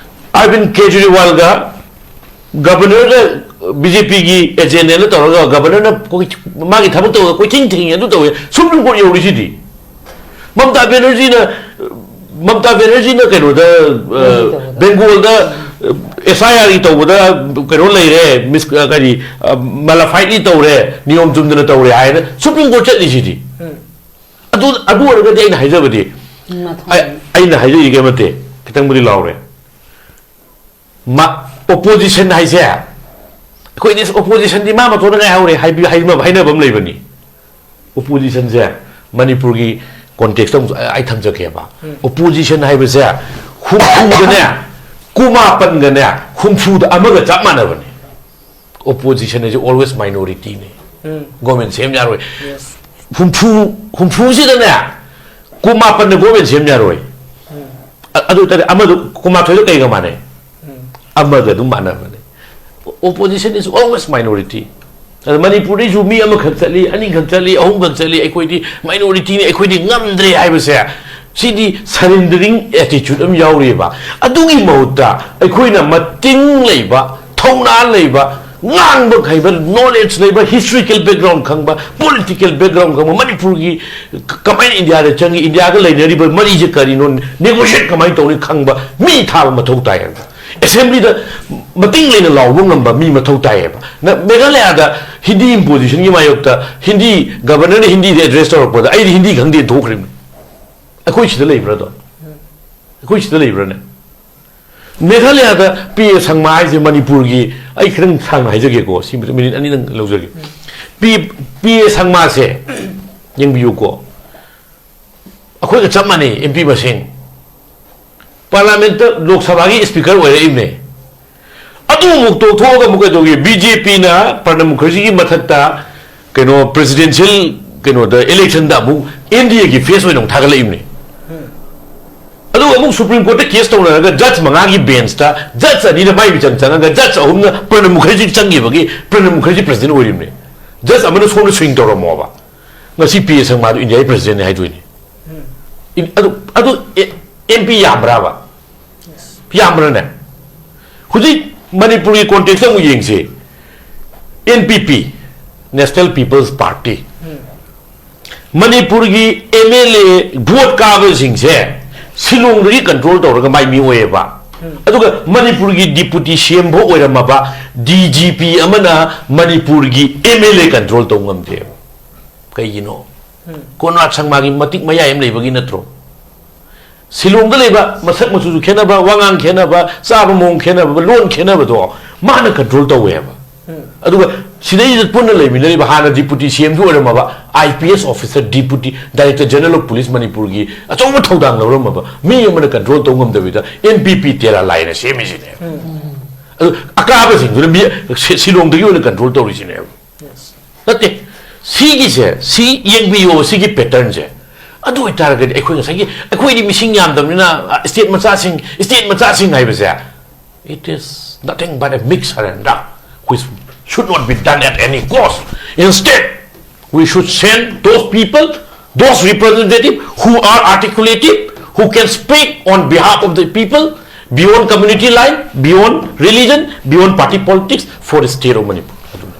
ꯑꯔꯕꯤꯟ ꯀꯦꯖꯔꯤꯋꯥꯜꯒ governorꯒ, BJPꯒꯤ agentꯅ ꯇꯧꯔꯒ governorꯅ ꯀꯣꯏ-, ꯃꯥꯒꯤ ꯊꯕꯛ ꯇꯧꯔꯒ ꯀꯣꯏꯊꯤꯡ ꯊꯤꯡꯉꯤ, ꯑꯗꯨ ꯇꯧꯋꯦ, Supreme Court ꯌꯧꯔꯤꯁꯤꯗꯤ꯫ ꯃꯃꯇꯥ ꯕꯦꯅꯔꯖꯤꯅ, ꯃꯃꯇꯥ ꯕꯦꯅꯔꯖꯤꯅ ꯀꯩꯅꯣꯗ, ꯑ, ꯕꯦꯡꯒꯣꯜꯗ, ꯑ, SIRꯒꯤ ꯇꯧꯕꯗ ꯀꯩꯅꯣ ꯂꯩꯔꯦ, ꯃꯤꯁ-, ꯑ, ꯀꯔꯤ, ꯑ, ꯃꯥꯂꯥꯐꯥꯏꯠꯅꯤ ꯇꯧꯔꯦ, ꯅꯤꯌꯣꯝ ꯆꯨꯝꯗꯅ ꯇꯧꯔꯦ ꯍꯥꯏꯅ Supreme Court ꯆꯠꯂꯤꯁꯤꯗꯤ꯫ ꯑꯗꯨ, ꯑꯗꯨ ꯑꯣꯏꯔꯒꯗꯤ ꯑꯩꯅ ꯍꯥꯏꯖꯕꯗꯤ, ꯃꯊꯧ ꯑꯩ-, ꯑꯩꯅ ꯍꯥꯏꯖꯔꯤꯒꯦ ꯃꯇꯦ, ꯈꯤꯇꯪꯕꯨꯗꯤ ꯂꯥꯎꯔꯦ꯫ ꯃꯥ, opposition ꯍꯥꯏꯁꯦ, ꯑꯩꯈꯣꯏꯗꯤ oppositionꯗꯤ ꯃꯥ ꯃꯇꯣꯟꯗ ꯉꯥꯏꯍꯧꯔꯦ ꯍꯥꯏꯕꯤ-, ꯍꯥꯏꯅꯕ, ꯍꯥꯏꯅꯕ ꯑꯃ ꯂꯩꯕꯅꯤ꯫ Oppositionꯁꯦ ꯃꯅꯤꯄꯨꯔꯒꯤ contextꯇ ꯑꯃꯨꯛ ꯑꯩ ꯊꯝꯖꯒꯦꯕ꯫ Opposition ꯍꯥꯏꯕꯁꯦ ꯍꯨꯝꯐꯨꯗꯅꯦ, ꯀꯨꯟꯃꯥꯄꯟꯒꯅꯦ, ꯍꯨꯝꯐꯨꯗ ꯑꯃꯒ ꯆꯞ ꯃꯥꯟꯅꯕꯅꯤ꯫ Opposition ꯍꯥꯏꯁꯦ always minorityꯅꯤ꯫ Government ꯁꯦꯝ ꯌꯥꯔꯣꯏ꯫ ꯍꯨꯝꯐꯨ, ꯍꯨꯝꯐꯨꯁꯤꯗꯅꯦ, ꯀꯨꯟꯃꯥꯄꯟꯅ government ꯁꯦꯝ ꯌꯥꯔꯣꯏ꯫ ꯑ-, ꯑꯗꯨ ꯑꯣꯏꯇꯥꯔꯗꯤ ꯑꯃꯗꯨ ꯀꯨꯟꯃꯥꯊꯣꯏꯗ ꯀꯩꯒ ꯃꯥꯟꯅꯩ? ꯑꯃꯒ ꯑꯗꯨꯝ ꯃꯥꯟꯅꯕꯅꯦ꯫ Opposition is always minority꯫ ꯑꯗ ꯃꯅꯤꯄꯨꯔꯗꯩꯁꯨ ꯃꯤ ꯑꯃꯈꯛ ꯆꯠꯂꯤ, ꯑꯅꯤꯈꯛ ꯆꯠꯂꯤ, ꯑꯍꯨꯝꯈꯛ ꯆꯠꯂꯤ, ꯑꯩꯈꯣꯏꯗꯤ minorityꯅꯤ, ꯑꯩꯈꯣꯏꯗꯤ ꯉꯝꯗ꯭ꯔꯦ ꯍꯥꯏꯕꯁꯦ, ꯁꯤꯗꯤ surrendering attitude ꯑꯃ ꯌꯥꯎꯔꯤꯑꯕ꯫ ꯑꯗꯨꯒꯤ ꯃꯍꯨꯠꯇ ꯑꯩꯈꯣꯏꯅ ꯃꯇꯤꯡ ꯂꯩꯕ, ꯊꯧꯅꯥ ꯂꯩꯕ, ꯉꯥꯡꯕ ꯍꯩꯕ, knowledge ꯂꯩꯕ, historical background ꯈꯪꯕ, political background ꯈꯪꯕ, ꯃꯅꯤꯄꯨꯔꯒꯤ ꯀ-, ꯀꯃꯥꯏꯅ ꯏꯟꯗꯤꯌꯥꯗ ꯆꯪꯉꯤ, ꯏꯟꯗꯤꯌꯥꯒ ꯂꯩꯅꯔꯤꯕ ꯃꯔꯤꯁꯦ ꯀꯔꯤꯅꯣ, negotiate ꯀꯃꯥꯏꯅ ꯇꯧꯅꯤ ꯈꯪꯕ ꯃꯤ ꯊꯥꯕ ꯃꯊꯧ ꯇꯥꯏ ꯍꯥꯏꯕ꯫ Assemblyꯗ ꯃꯇꯤꯡ ꯂꯩꯅ ꯂꯥꯎꯕ ꯉꯝꯕ ꯃꯤ ꯃꯊꯧ ꯇꯥꯏꯌꯦꯕ꯫ ꯅ-, ꯃꯦꯘꯥꯂꯌꯥꯗ ꯍꯤꯟꯗꯤ impositionꯒꯤ ꯃꯥꯌꯣꯛꯇ ꯍꯤꯟꯗꯤ governorꯅ ꯍꯤꯟꯗꯤꯗ address ꯇꯧꯔꯛꯄꯗ ꯑꯩꯗꯤ ꯍꯤꯟꯗꯤ ꯈꯪꯗꯦꯅ ꯊꯣꯛꯈ꯭ꯔꯤꯕꯅꯤ꯫ ꯑꯩꯈꯣꯏ ꯁꯤꯗ ꯂꯩꯕ꯭ꯔꯥꯗꯣ? ꯑꯩꯈꯣꯏ ꯁꯤꯗ ꯂꯩꯕ꯭ꯔꯥꯅꯦ? ꯃꯦꯘꯥꯂꯌꯥꯗ ꯄꯤ ꯑꯦ ꯁꯪꯃꯥ ꯍꯥꯏꯁꯦ ꯃꯅꯤꯄꯨꯔꯒꯤ, ꯑꯩ ꯈꯤꯇꯪ ꯁꯥꯡꯅ ꯍꯥꯏꯖꯒꯦꯀꯣ, ꯁꯤ ꯃꯤꯅꯤꯠ ꯑꯅꯤꯗꯪ ꯂꯧꯖꯒꯦ꯫ ꯄꯤ, ꯄꯤ ꯑꯦ ꯁꯪꯃꯥꯁꯦ ꯌꯦꯡꯕꯤꯌꯨꯀꯣ, ꯑꯩꯈꯣꯏꯒ ꯆꯞ ꯃꯥꯟꯅꯩ, M P ꯃꯁꯤꯡ꯫ Parliamentꯇ, ꯂꯣꯛ ꯁꯚꯥꯒꯤ speaker ꯑꯣꯏꯔꯛꯏꯕꯅꯦ꯫ ꯑꯗꯨ ꯑꯃꯨꯛ ꯇꯣꯛꯊꯣꯛꯑꯒ ꯑꯃꯨꯛ ꯀꯩꯗꯧꯒꯦ? BJPꯅ ꯄ꯭ꯔꯅꯕ ꯃꯨꯈꯔꯖꯤꯒꯤ ꯃꯊꯛꯇ ꯀꯩꯅꯣ presidential ꯀꯩꯅꯣꯗ electionꯗ ꯑꯃꯨꯛ N D Aꯒꯤ face ꯑꯣꯏꯅ ꯑꯃꯨꯛ ꯊꯥꯒꯠꯂꯛꯏꯕꯅꯦ꯫ ꯑꯗꯨꯒ ꯑꯃꯨꯛ ꯁꯨꯄ꯭ꯔꯤꯝ ꯀꯣꯔꯠꯇ ꯀꯦꯁ ꯇꯧꯅꯔꯒ ꯖꯖ ꯃꯉꯥꯒꯤ ꯕꯦꯟꯁꯇ ꯖꯖ ꯑꯅꯤꯅ ꯃꯥꯏ ꯃꯤꯆꯪ ꯆꯪꯉꯒ ꯖꯖ ꯑꯍꯨꯝꯅ ꯄ꯭ꯔꯅꯕ ꯃꯨꯈꯔꯖꯤ ꯆꯪꯈꯤꯕꯒꯤ ꯄ꯭ꯔꯅꯕ ꯃꯨꯈꯔꯖꯤ ꯄ꯭ꯔꯁꯤꯗꯦꯟ ꯑꯣꯏꯔꯤꯕꯅꯤ꯫ ꯖꯖ ꯑꯃꯅ ꯁꯣꯝꯗ ꯁ꯭ꯋꯤꯡ ꯇꯧꯔꯝꯃꯣꯕ, ꯉꯁꯤ ꯄꯤ ꯑꯦ ꯁꯪꯃꯥꯗꯨ ꯏꯟꯗꯤꯌꯥꯒꯤ ꯄ꯭ꯔꯁꯤꯗꯦꯟꯅꯤ ꯍꯥꯏꯗꯣꯏꯅꯤ꯫ ꯏꯟ- ꯑꯗꯨ ꯑꯗꯨ ꯑꯦꯝ ꯄꯤ ꯌꯥꯝꯕ꯭ꯔꯥꯕ? ꯌꯥꯝꯕ꯭ꯔꯅꯦ? ꯍꯧꯖꯤꯛ ꯃꯅꯤꯄꯨꯔꯒꯤ ꯀꯣꯟꯇꯦꯛꯁꯇ ꯑꯃꯨꯛ ꯌꯦꯡꯁꯤ꯫ N P P, National People's Party, ꯃꯅꯤꯄꯨꯔꯒꯤ ꯑꯦꯝ ꯑꯦꯜ ꯑꯦ ꯚꯣꯠ ꯀꯥꯕꯁꯤꯡꯁꯦ ꯁꯤꯂꯣꯡꯗꯒꯤ ꯀꯟꯇ꯭ꯔꯣꯜ ꯇꯧꯔꯒ ꯃꯥꯏ ꯃꯤ ꯑꯣꯏꯌꯦꯕ꯫ ꯑꯗꯨꯒ ꯃꯅꯤꯄꯨꯔꯒꯤ ꯗꯤꯄꯨꯇꯤ ꯁꯤ ꯑꯦꯝ ꯐꯥꯎ ꯑꯣꯏꯔꯝꯃꯕ ꯗꯤ ꯖꯤ ꯄꯤ ꯑꯃꯅ ꯃꯅꯤꯄꯨꯔꯒꯤ ꯑꯦꯝ ꯑꯦꯜ ꯑꯦ ꯀꯟꯇ꯭ꯔꯣꯜ ꯇꯧ ꯉꯝꯗꯦꯕ꯫ ꯀꯩꯒꯤꯅꯣ? ꯀꯣꯟꯔꯥꯗ ꯁꯪꯃꯥꯒꯤ ꯃꯇꯤꯛ ꯃꯌꯥꯏ ꯑꯃ ꯂꯩꯕꯒꯤ ꯅꯠꯇ꯭ꯔꯣ? ꯁꯤꯂꯣꯡꯗ ꯂꯩꯕ ꯃꯁꯛ ꯃꯆꯨꯁꯨ ꯈꯦꯠꯅꯕ, ꯋꯥꯉꯥꯡ ꯈꯦꯠꯅꯕ, ꯆꯥꯕ ꯃꯑꯣꯡ ꯈꯦꯠꯅꯕ, ꯂꯣꯟ ꯈꯦꯠꯅꯕꯗꯣ ꯃꯥꯅ ꯀꯟꯇ꯭ꯔꯣꯜ ꯇꯧꯋꯦꯕ꯫ ꯑꯗꯨꯒ ꯁꯤꯗꯩꯁꯤꯗ ꯄꯨꯟꯅ ꯂꯩꯃꯤꯟꯅꯔꯤꯕ ꯍꯥꯟꯅ ꯗꯤꯄꯨꯇꯤ ꯁꯤ ꯑꯦꯝꯁꯨ ꯑꯣꯏꯔꯝꯃꯕ, I P S officer, deputy director general of police ꯃꯅꯤꯄꯨꯔꯒꯤ ꯑꯆꯧꯕ ꯊꯧꯗꯥꯡ ꯂꯧꯔꯝꯃꯕ ꯃꯤ ꯑꯃꯅ ꯀꯟꯇ꯭ꯔꯣꯜ ꯇꯧ ꯉꯝꯗꯕꯤꯗ ꯑꯦꯟ ꯄꯤ ꯄꯤ ꯇꯦꯔꯥ ꯂꯥꯏꯅ ꯁꯦꯝꯃꯤꯁꯤꯅꯦꯕ꯫ ꯑꯗꯨ ꯑꯀꯥꯕꯁꯤꯡꯗꯨꯅ ꯃꯤ ꯁꯤ- ꯁꯤꯂꯣꯡꯗꯒꯤ ꯑꯣꯏꯅ ꯀꯟꯇ꯭ꯔꯣꯜ ꯇꯧꯔꯤꯁꯤꯅꯦꯕ꯫ ꯅꯠꯇꯦ, ꯁꯤꯒꯤꯁꯦ, ꯁꯤ ꯌꯦꯡꯕꯤꯌꯣ, ꯁꯤꯒꯤ ꯄꯦꯇꯔꯟꯁꯦ꯫ ꯑꯗꯨ ꯑꯣꯏꯇꯥꯔꯒꯗꯤ ꯑꯩꯈꯣꯏ ꯉꯁꯥꯏꯒꯤ, ꯑꯩꯈꯣꯏꯗꯤ ꯃꯤꯁꯤꯡ ꯌꯥꯝꯗꯕꯅꯤꯅ, ꯑ, ꯁ꯭ꯇꯦꯠ ꯃꯆꯥꯁꯤꯡ, ꯁ꯭ꯇꯦꯠ ꯃꯆꯥꯁꯤꯡ ꯍꯥꯏꯕꯁꯦ, it is nothing but a mixed surrender, which should not be done at any cost. Instead, we should send those people, those representatives who are articulative, who can speak on behalf of the people, beyond community line, beyond religion, beyond party politics, for the state of Manipur. ꯑꯗꯨꯅꯤ꯫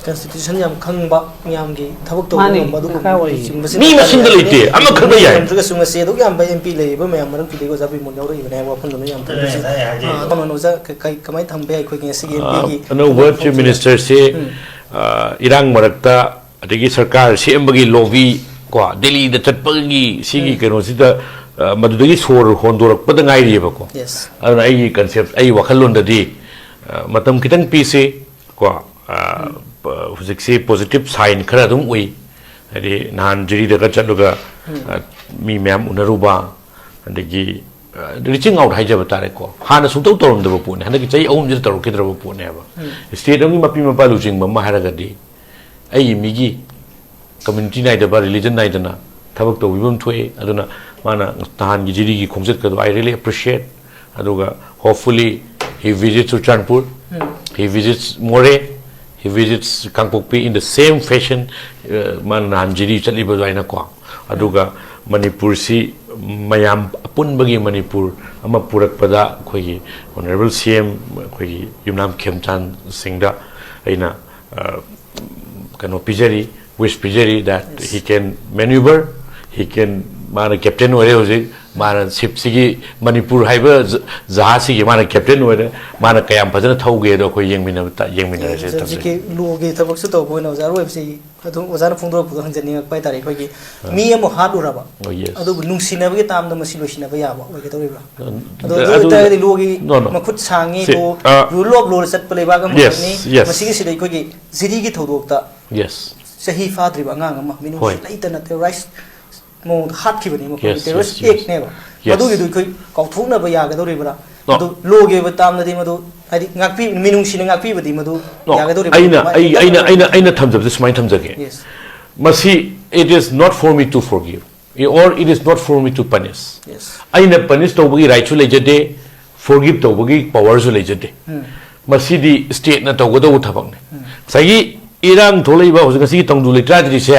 Constitution ꯌꯥꯝ ꯈꯪꯕ, ꯃꯌꯥꯝꯒꯤ ꯊꯕꯛ ꯇꯧꯕ ꯃꯥꯅꯤ, ꯉꯝꯕ ꯑꯗꯨꯒꯨꯝꯕ ꯗꯔꯀꯥꯔ ꯑꯣꯏ꯫ ꯂꯨꯆꯤꯡꯕꯁꯤ ꯃꯤ ꯃꯁꯤꯡꯗ ꯂꯩꯇꯦ, ꯑꯃꯈꯛꯅ ꯌꯥꯏ꯫ ꯅꯠꯇ꯭ꯔꯒꯁꯨ ꯉꯁꯤ ꯑꯗꯨꯛ ꯌꯥꯝꯕ ꯑꯦꯝ ꯄꯤ ꯂꯩꯔꯤꯕ ꯃꯌꯥꯝ ꯃꯔꯛꯇꯨꯗꯒꯤ ꯑꯣꯖꯥ ꯕꯤꯃꯣꯜ ꯌꯥꯎꯔꯛꯏꯕꯅꯦ ꯍꯥꯏꯕ ꯋꯥꯐꯝꯗꯨꯃ ꯌꯥꯝ ꯊꯝꯖꯩ꯫ ꯑꯥ, ꯀꯃꯥꯏꯅ ꯑꯣꯖꯥ ꯀ- ꯀꯩ- ꯀꯃꯥꯏꯅ ꯊꯝꯕ ꯌꯥꯏ ꯑꯩꯈꯣꯏꯒꯤ ꯉꯁꯤꯒꯤ ꯑꯦꯝ ꯄꯤꯒꯤ ꯑꯅꯧꯕ ꯆꯤꯐ ꯃꯤꯅꯤꯁꯇꯔꯁꯤ, ꯑ, ꯏꯔꯥꯡ ꯃꯔꯛꯇ, ꯑꯗꯒꯤ ꯁꯔꯀꯥꯔ ꯁꯦꯝꯕꯒꯤ ꯂꯣꯕꯤ ꯀꯣ, ꯗꯦꯜꯂꯤꯗ ꯆꯠꯄꯒꯤ ꯁꯤꯒꯤ ꯀꯩꯅꯣꯁꯤꯗ, ꯑ, ꯃꯗꯨꯗꯒꯤ ꯁꯣꯔ ꯍꯣꯟꯗꯣꯔꯛꯄꯗ ꯉꯥꯏꯔꯤꯑꯕꯀꯣ꯫ Yes. ꯑꯗꯨꯅ ꯑꯩꯒꯤ ꯀꯟꯁꯦꯞ, ꯑꯩꯒꯤ ꯋꯥꯈꯜꯂꯣꯟꯗꯗꯤ, ꯑ, ꯃꯇꯝ ꯈꯤꯇꯪ ꯄꯤꯁꯤ ꯀꯣ꯫ ꯑ, ꯄ- ꯍꯧꯖꯤꯛꯁꯤ ꯄꯣꯖꯤꯇꯤꯚ ꯁꯥꯏꯟ ꯈꯔ ꯑꯗꯨꯝ ꯎꯏ꯫ ꯍꯥꯏꯗꯤ ꯅꯍꯥꯟ ꯖꯤꯔꯤꯗꯒ ꯆꯠꯂꯒ, ꯑ, ꯃꯤ ꯃꯌꯥꯝ ꯎꯅꯔꯨꯕ, ꯑꯗꯒꯤ, ꯑ, ꯔꯤꯆꯤꯡ ꯑꯥꯎꯠ ꯍꯥꯏꯖꯕ ꯇꯥꯔꯦꯀꯣ, ꯍꯥꯟꯅ ꯁꯨꯡꯇꯧ ꯇꯧꯔꯝꯗꯕ ꯄꯣꯠꯅꯤ, ꯍꯟꯗꯛꯀꯤ ꯆꯍꯤ ꯑꯍꯨꯝꯁꯤꯗ ꯇꯧꯔꯛꯈꯤꯗ꯭ꯔꯕ ꯄꯣꯠꯅꯦꯕ꯫ ꯁ꯭ꯇꯦꯠ ꯑꯃꯒꯤ ꯃꯄꯤ ꯃꯄꯥ ꯂꯨꯆꯤꯡꯕ ꯑꯃ ꯍꯥꯏꯔꯒꯗꯤ ꯑꯩꯒꯤ ꯃꯤꯒꯤ ꯀꯝꯃ꯭ꯌꯨꯅꯤꯇꯤ ꯅꯥꯏꯗꯕ, ꯔꯤꯂꯤꯖꯟ ꯅꯥꯏꯗꯅ ꯊꯕꯛ ꯇꯧꯕꯤꯕ ꯑꯃ ꯊꯣꯛꯑꯦ꯫ ꯑꯗꯨꯅ ꯃꯥꯅ ꯅꯍꯥꯟꯒꯤ ꯖꯤꯔꯤꯒꯤ ꯈꯣꯡꯆꯠꯀꯗꯣ I really appreciate꯫ ꯑꯗꯨꯒ hopefully he visits Churachandpur, he visits Moreh, he visits Kangpokpi in the same fashion, ꯃꯥꯅ ꯅꯍꯥꯟ ꯖꯤꯔꯤ ꯆꯠꯂꯤꯕ ꯑꯗꯨꯃꯥꯏꯅꯀꯣ꯫ ꯑꯗꯨꯒ ꯃꯅꯤꯄꯨꯔꯁꯤ ꯃꯌꯥꯝ ꯑꯄꯨꯟꯕꯒꯤ ꯃꯅꯤꯄꯨꯔ ꯑꯃ ꯄꯨꯔꯛꯄꯗ ꯑꯩꯈꯣꯏꯒꯤ honourable C M ꯑꯩꯈꯣꯏꯒꯤ ꯌꯨꯝꯅꯥꯝ ꯈꯦꯝꯆꯥꯟ ꯁꯤꯡꯗ ꯑꯩꯅ ꯀꯩꯅꯣ ꯄꯤꯖꯔꯤ, wish ꯄꯤꯖꯔꯤ that he can maneuver, he can, ꯃꯥꯅ captain ꯑꯣꯏꯔꯦ ꯍꯧꯖꯤꯛ꯫ ꯃꯥꯅ shipꯁꯤꯒꯤ, ꯃꯅꯤꯄꯨꯔ ꯍꯥꯏꯕ ꯖ-, ꯖꯍꯥꯖꯁꯤꯒꯤ ꯃꯥꯅ captain ꯑꯣꯏꯔꯦ꯫ ꯃꯥꯅ ꯀꯌꯥꯝ ꯐꯖꯅ ꯊꯧꯒꯦꯗꯣ ꯑꯩꯈꯣꯏ ꯌꯦꯡꯃꯤꯟꯅꯕ ꯇ-, ꯌꯦꯡꯃꯤꯟꯅꯔꯁꯦ꯫ ꯍꯧꯖꯤꯛꯀꯤ ꯂꯣꯒꯤ ꯊꯕꯛꯁꯨ ꯇꯧꯕ ꯑꯣꯏꯅ ꯑꯣꯖꯥ ꯑꯣꯏꯕꯁꯤ ꯑꯗꯨꯝ ꯑꯣꯖꯥꯅ ꯐꯣꯡꯗꯣꯔꯛꯄꯗꯣ ꯍꯪꯖꯅꯤꯡꯉꯛꯄ ꯍꯥꯏꯇꯥꯔꯦ꯫ ꯑꯩꯈꯣꯏꯒꯤ ꯃꯤ ꯑꯃ ꯍꯥꯠꯂꯨꯔꯕ, ꯑꯣ, yes꯫ ꯑꯗꯨꯕꯨ ꯅꯨꯡꯁꯤꯅꯕꯒꯤ ꯇꯥꯝꯗ ꯃꯁꯤ ꯂꯣꯏꯁꯤꯟꯅꯕ ꯌꯥꯕ ꯑꯣꯏꯒꯗꯧꯔꯤꯕ꯭ꯔꯥ? ꯑꯗꯣ ꯑꯗꯨ ꯑꯗꯨ, ꯑꯗꯨ, ꯑꯣꯏꯇꯥꯔꯒꯗꯤ ꯂꯣꯒꯤ no, no꯫ ꯃꯈꯨꯠ ꯁꯥꯡꯉꯤ, ꯁꯤ, ꯂꯣ, ꯑ, rule of law ꯆꯠꯄ ꯂꯩꯕꯥꯛ ꯑꯃꯈꯛꯅꯤ꯫ Yes, yes꯫ ꯃꯁꯤꯒꯤꯁꯤꯗ ꯑꯩꯈꯣꯏꯒꯤ ꯖꯤꯔꯤꯒꯤ ꯊꯧꯗꯣꯛꯇ yes꯫ ꯆꯍꯤ ꯐꯥꯗ꯭ꯔꯤꯕ ꯑꯉꯥꯡ ꯑꯃ ꯃꯤꯅꯨꯡꯁꯤ ꯍꯣꯏ꯫ ꯂꯩꯇꯅ terrorist ꯃꯑꯣꯡꯗ ꯍꯥꯠꯈꯤꯕꯅꯤ, ꯃꯈꯣꯏꯒꯤ yes, terrorist yes, yes꯫ Actꯅꯦꯕ꯫ Yes꯫ ꯑꯗꯨꯒꯤꯗꯨ ꯑꯩꯈꯣꯏ ꯀꯥꯎꯊꯣꯛꯅꯕ ꯌꯥꯒꯗꯧꯔꯤꯕ꯭ꯔꯥ? No꯫ ꯑꯗꯨ ꯂꯣꯒꯤ ꯑꯣꯏꯕ ꯇꯥꯝꯗꯗꯤ ꯃꯗꯨ, ꯍꯥꯏꯗꯤ, ꯉꯥꯛꯄꯤ-, ꯃꯤꯅꯨꯡꯁꯤꯅ ꯉꯥꯛꯄꯤꯕꯗꯤ ꯃꯗꯨ no꯫ ꯌꯥꯒꯗꯧꯔꯤꯕ꯭ꯔꯥ? ꯑꯩꯅ, ꯀꯃꯥꯏꯅ ꯑꯩ, ꯑꯩꯅ, ꯇꯧꯒꯗꯧꯔꯤꯕ꯭ꯔꯥ? ꯑꯩꯅ ꯊꯝꯖꯕꯗꯤ ꯁꯨꯃꯥꯏꯅ ꯊꯝꯖꯒꯦ꯫ Yes꯫ ꯃꯁꯤ, it is not for me to forgive, or it is not for me to punish꯫ Yes꯫ ꯑꯩꯅ punish ꯇꯧꯕꯒꯤ rightꯁꯨ ꯂꯩꯖꯗꯦ, forgive ꯇꯧꯕꯒꯤ powerꯁꯨ ꯂꯩꯖꯗꯦ꯫ ꯎꯝ꯫ ꯃꯁꯤꯗꯤ stateꯅ ꯇꯧꯒꯗꯧꯕ ꯊꯕꯛꯅꯤ꯫ ꯎꯝ꯫ ꯉꯁꯥꯏꯒꯤ ꯏꯔꯥꯡ ꯊꯣꯛꯂꯛꯏꯕ ꯍꯧꯖꯤꯛ ꯉꯁꯤꯒꯤ ꯇꯪꯗꯨ ꯂꯩꯇꯥꯗ꯭ꯔꯤꯁꯦ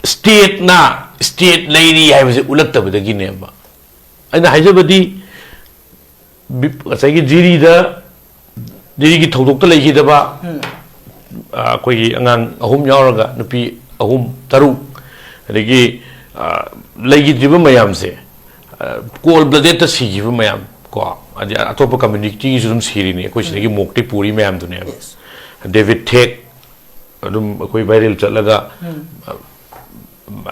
stateꯅ state ꯂꯩꯔꯤ ꯍꯥꯏꯕꯁꯦ ꯎꯠꯂꯛꯇꯕꯗꯒꯤꯅꯦꯕ꯫ ꯑꯩꯅ ꯍꯥꯏꯖꯕꯗꯤ ꯕꯤ-, ꯉꯁꯥꯏꯒꯤ ꯖꯤꯔꯤꯗ, ꯖꯤꯔꯤꯒꯤ ꯊꯧꯗꯣꯛꯇ ꯂꯩꯈꯤꯗꯕ, ꯎꯝ꯫ ꯑ, ꯑꯩꯈꯣꯏꯒꯤ ꯑꯉꯥꯡ ꯑꯍꯨꯝ ꯌꯥꯎꯔꯒ ꯅꯨꯄꯤ ꯑꯍꯨꯝ, ꯇꯔꯨꯛ, ꯑꯗꯒꯤ, ꯑ, ꯂꯩꯈꯤꯗ꯭ꯔꯤꯕ ꯃꯌꯥꯝꯁꯦ, ꯑ, cold bloodedꯇ ꯁꯤꯈꯤꯕ ꯃꯌꯥꯝ ꯀꯣ, ꯍꯥꯏꯗꯤ ꯑꯇꯣꯞꯄ communityꯒꯤꯁꯨ ꯑꯗꯨꯝ ꯁꯤꯔꯤꯅꯤ, ꯑꯩꯈꯣꯏ ꯁꯤꯗꯒꯤ ꯎꯝ꯫ ꯃꯣꯛꯇꯤ ꯄꯨꯔꯤ ꯃꯌꯥꯝꯗꯨꯅꯦꯕ꯫ Yes꯫ ꯗꯦꯕꯤꯠ ꯊꯦꯛ, ꯑꯗꯨꯝ ꯑꯩꯈꯣꯏ viral ꯆꯠꯂꯒ, ꯎꯝ꯫ ꯑ,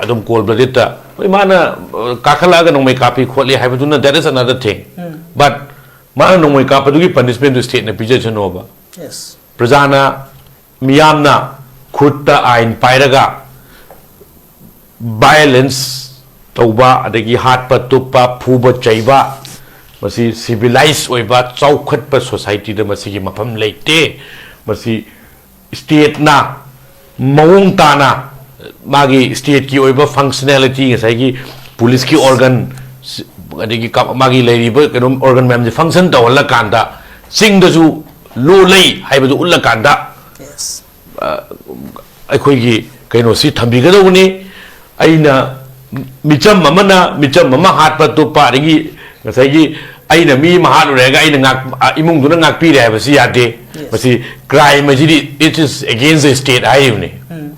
ꯑꯗꯨꯝ cold bloodedꯇ, ꯍꯣꯏ, ꯃꯥꯅ, ꯑ, ꯀꯥꯈꯠꯂꯛꯑꯒ ꯅꯣꯡꯃꯩ ꯀꯥꯞꯄꯤ ꯈꯣꯠꯂꯤ ꯍꯥꯏꯕꯗꯨꯅ, that is another thing꯫ Um. But ꯃꯥꯅ ꯅꯣꯡꯃꯩ ꯀꯥꯞꯄꯗꯨꯒꯤ punishmentꯗꯨ stateꯅ ꯄꯤꯖꯁꯅꯣꯕ꯫ Yes꯫ ꯄ꯭ꯔꯖꯥꯅ, ꯃꯤꯌꯥꯝꯅ ꯈꯨꯠꯇ ꯑꯥꯏꯟ ꯄꯥꯏꯔꯒ violence ꯇꯧꯕ, ꯑꯗꯒꯤ ꯍꯥꯠꯄ, ꯇꯨꯞꯄ, ꯐꯨꯕ, ꯆꯩꯕ, ꯃꯁꯤ civilized ꯑꯣꯏꯕ, ꯆꯥꯎꯈꯠꯄ societyꯗ ꯃꯁꯤꯒꯤ ꯃꯐꯝ ꯂꯩꯇꯦ꯫ ꯃꯁꯤ stateꯅ ꯃꯑꯣꯡ ꯇꯥꯅ ꯃꯥꯒꯤ ꯁ꯭ꯇꯦꯠꯀꯤ ꯑꯣꯏꯕ ꯐꯪꯁꯅꯦꯂꯤꯇꯤ, ꯉꯁꯥꯏꯒꯤ ꯄꯨꯂꯤꯁꯀꯤ ꯑꯣꯔꯒꯟ, ꯑꯗꯒꯤ ꯀ- ꯃꯥꯒꯤ ꯂꯩꯔꯤꯕ ꯀꯩꯅꯣ ꯑꯣꯔꯒꯟ ꯃꯌꯥꯝꯁꯦ ꯐꯪꯁꯟ ꯇꯧꯍꯜꯂꯀꯥꯟꯗ ꯆꯤꯡꯗꯁꯨ ꯂꯣ ꯂꯩ ꯍꯥꯏꯕꯗꯨ ꯎꯠꯂꯀꯥꯟꯗ Yes. ꯑꯩꯈꯣꯏꯒꯤ ꯀꯩꯅꯣꯁꯤ ꯊꯝꯕꯤꯒꯗꯧꯕꯅꯤ꯫ ꯑꯩꯅ ꯃꯤꯆꯝ ꯑꯃꯅ ꯃꯤꯆꯝ ꯑꯃ ꯍꯥꯠꯄ ꯇꯨꯞꯄ, ꯑꯗꯒꯤ ꯉꯁꯥꯏꯒꯤ ꯑꯩꯅ ꯃꯤ ꯑꯃ ꯍꯥꯠꯂꯨꯔꯦꯒ ꯑꯩꯅ ꯉꯥꯛ- ꯑ, ꯏꯃꯨꯡꯗꯨꯅ ꯉꯥꯛꯄꯤꯔꯦ ꯍꯥꯏꯕꯁꯤ ꯌꯥꯗꯦ꯫ Yes. ꯃꯁꯤ ꯀ꯭ꯔꯥꯏꯝ ꯑꯁꯤꯗꯤ it is against the state ꯍꯥꯏꯔꯤꯕꯅꯤ꯫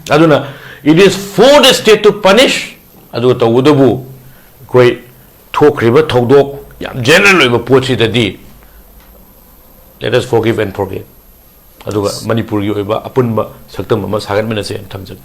ꯑꯗꯨꯅ it is for the state to punish꯫ ꯑꯗꯨꯒ ꯇꯧꯕꯇꯕꯨ ꯑꯩꯈꯣꯏ ꯊꯣꯛꯈ꯭ꯔꯤꯕ ꯊꯧꯗꯣꯛ ꯌꯥꯝ ꯖꯦꯅꯔꯦꯜ ꯑꯣꯏꯕ ꯄꯣꯠꯁꯤꯗꯗꯤ let us forgive and forget꯫ ꯑꯗꯨꯒ ꯃꯅꯤꯄꯨꯔꯒꯤ ꯑꯣꯏꯕ ꯑꯄꯨꯟꯕ ꯁꯛꯇꯝ ꯑꯃ ꯁꯥꯒꯠꯃꯤꯟꯅꯁꯦꯅ ꯊꯝꯖꯒꯦ꯫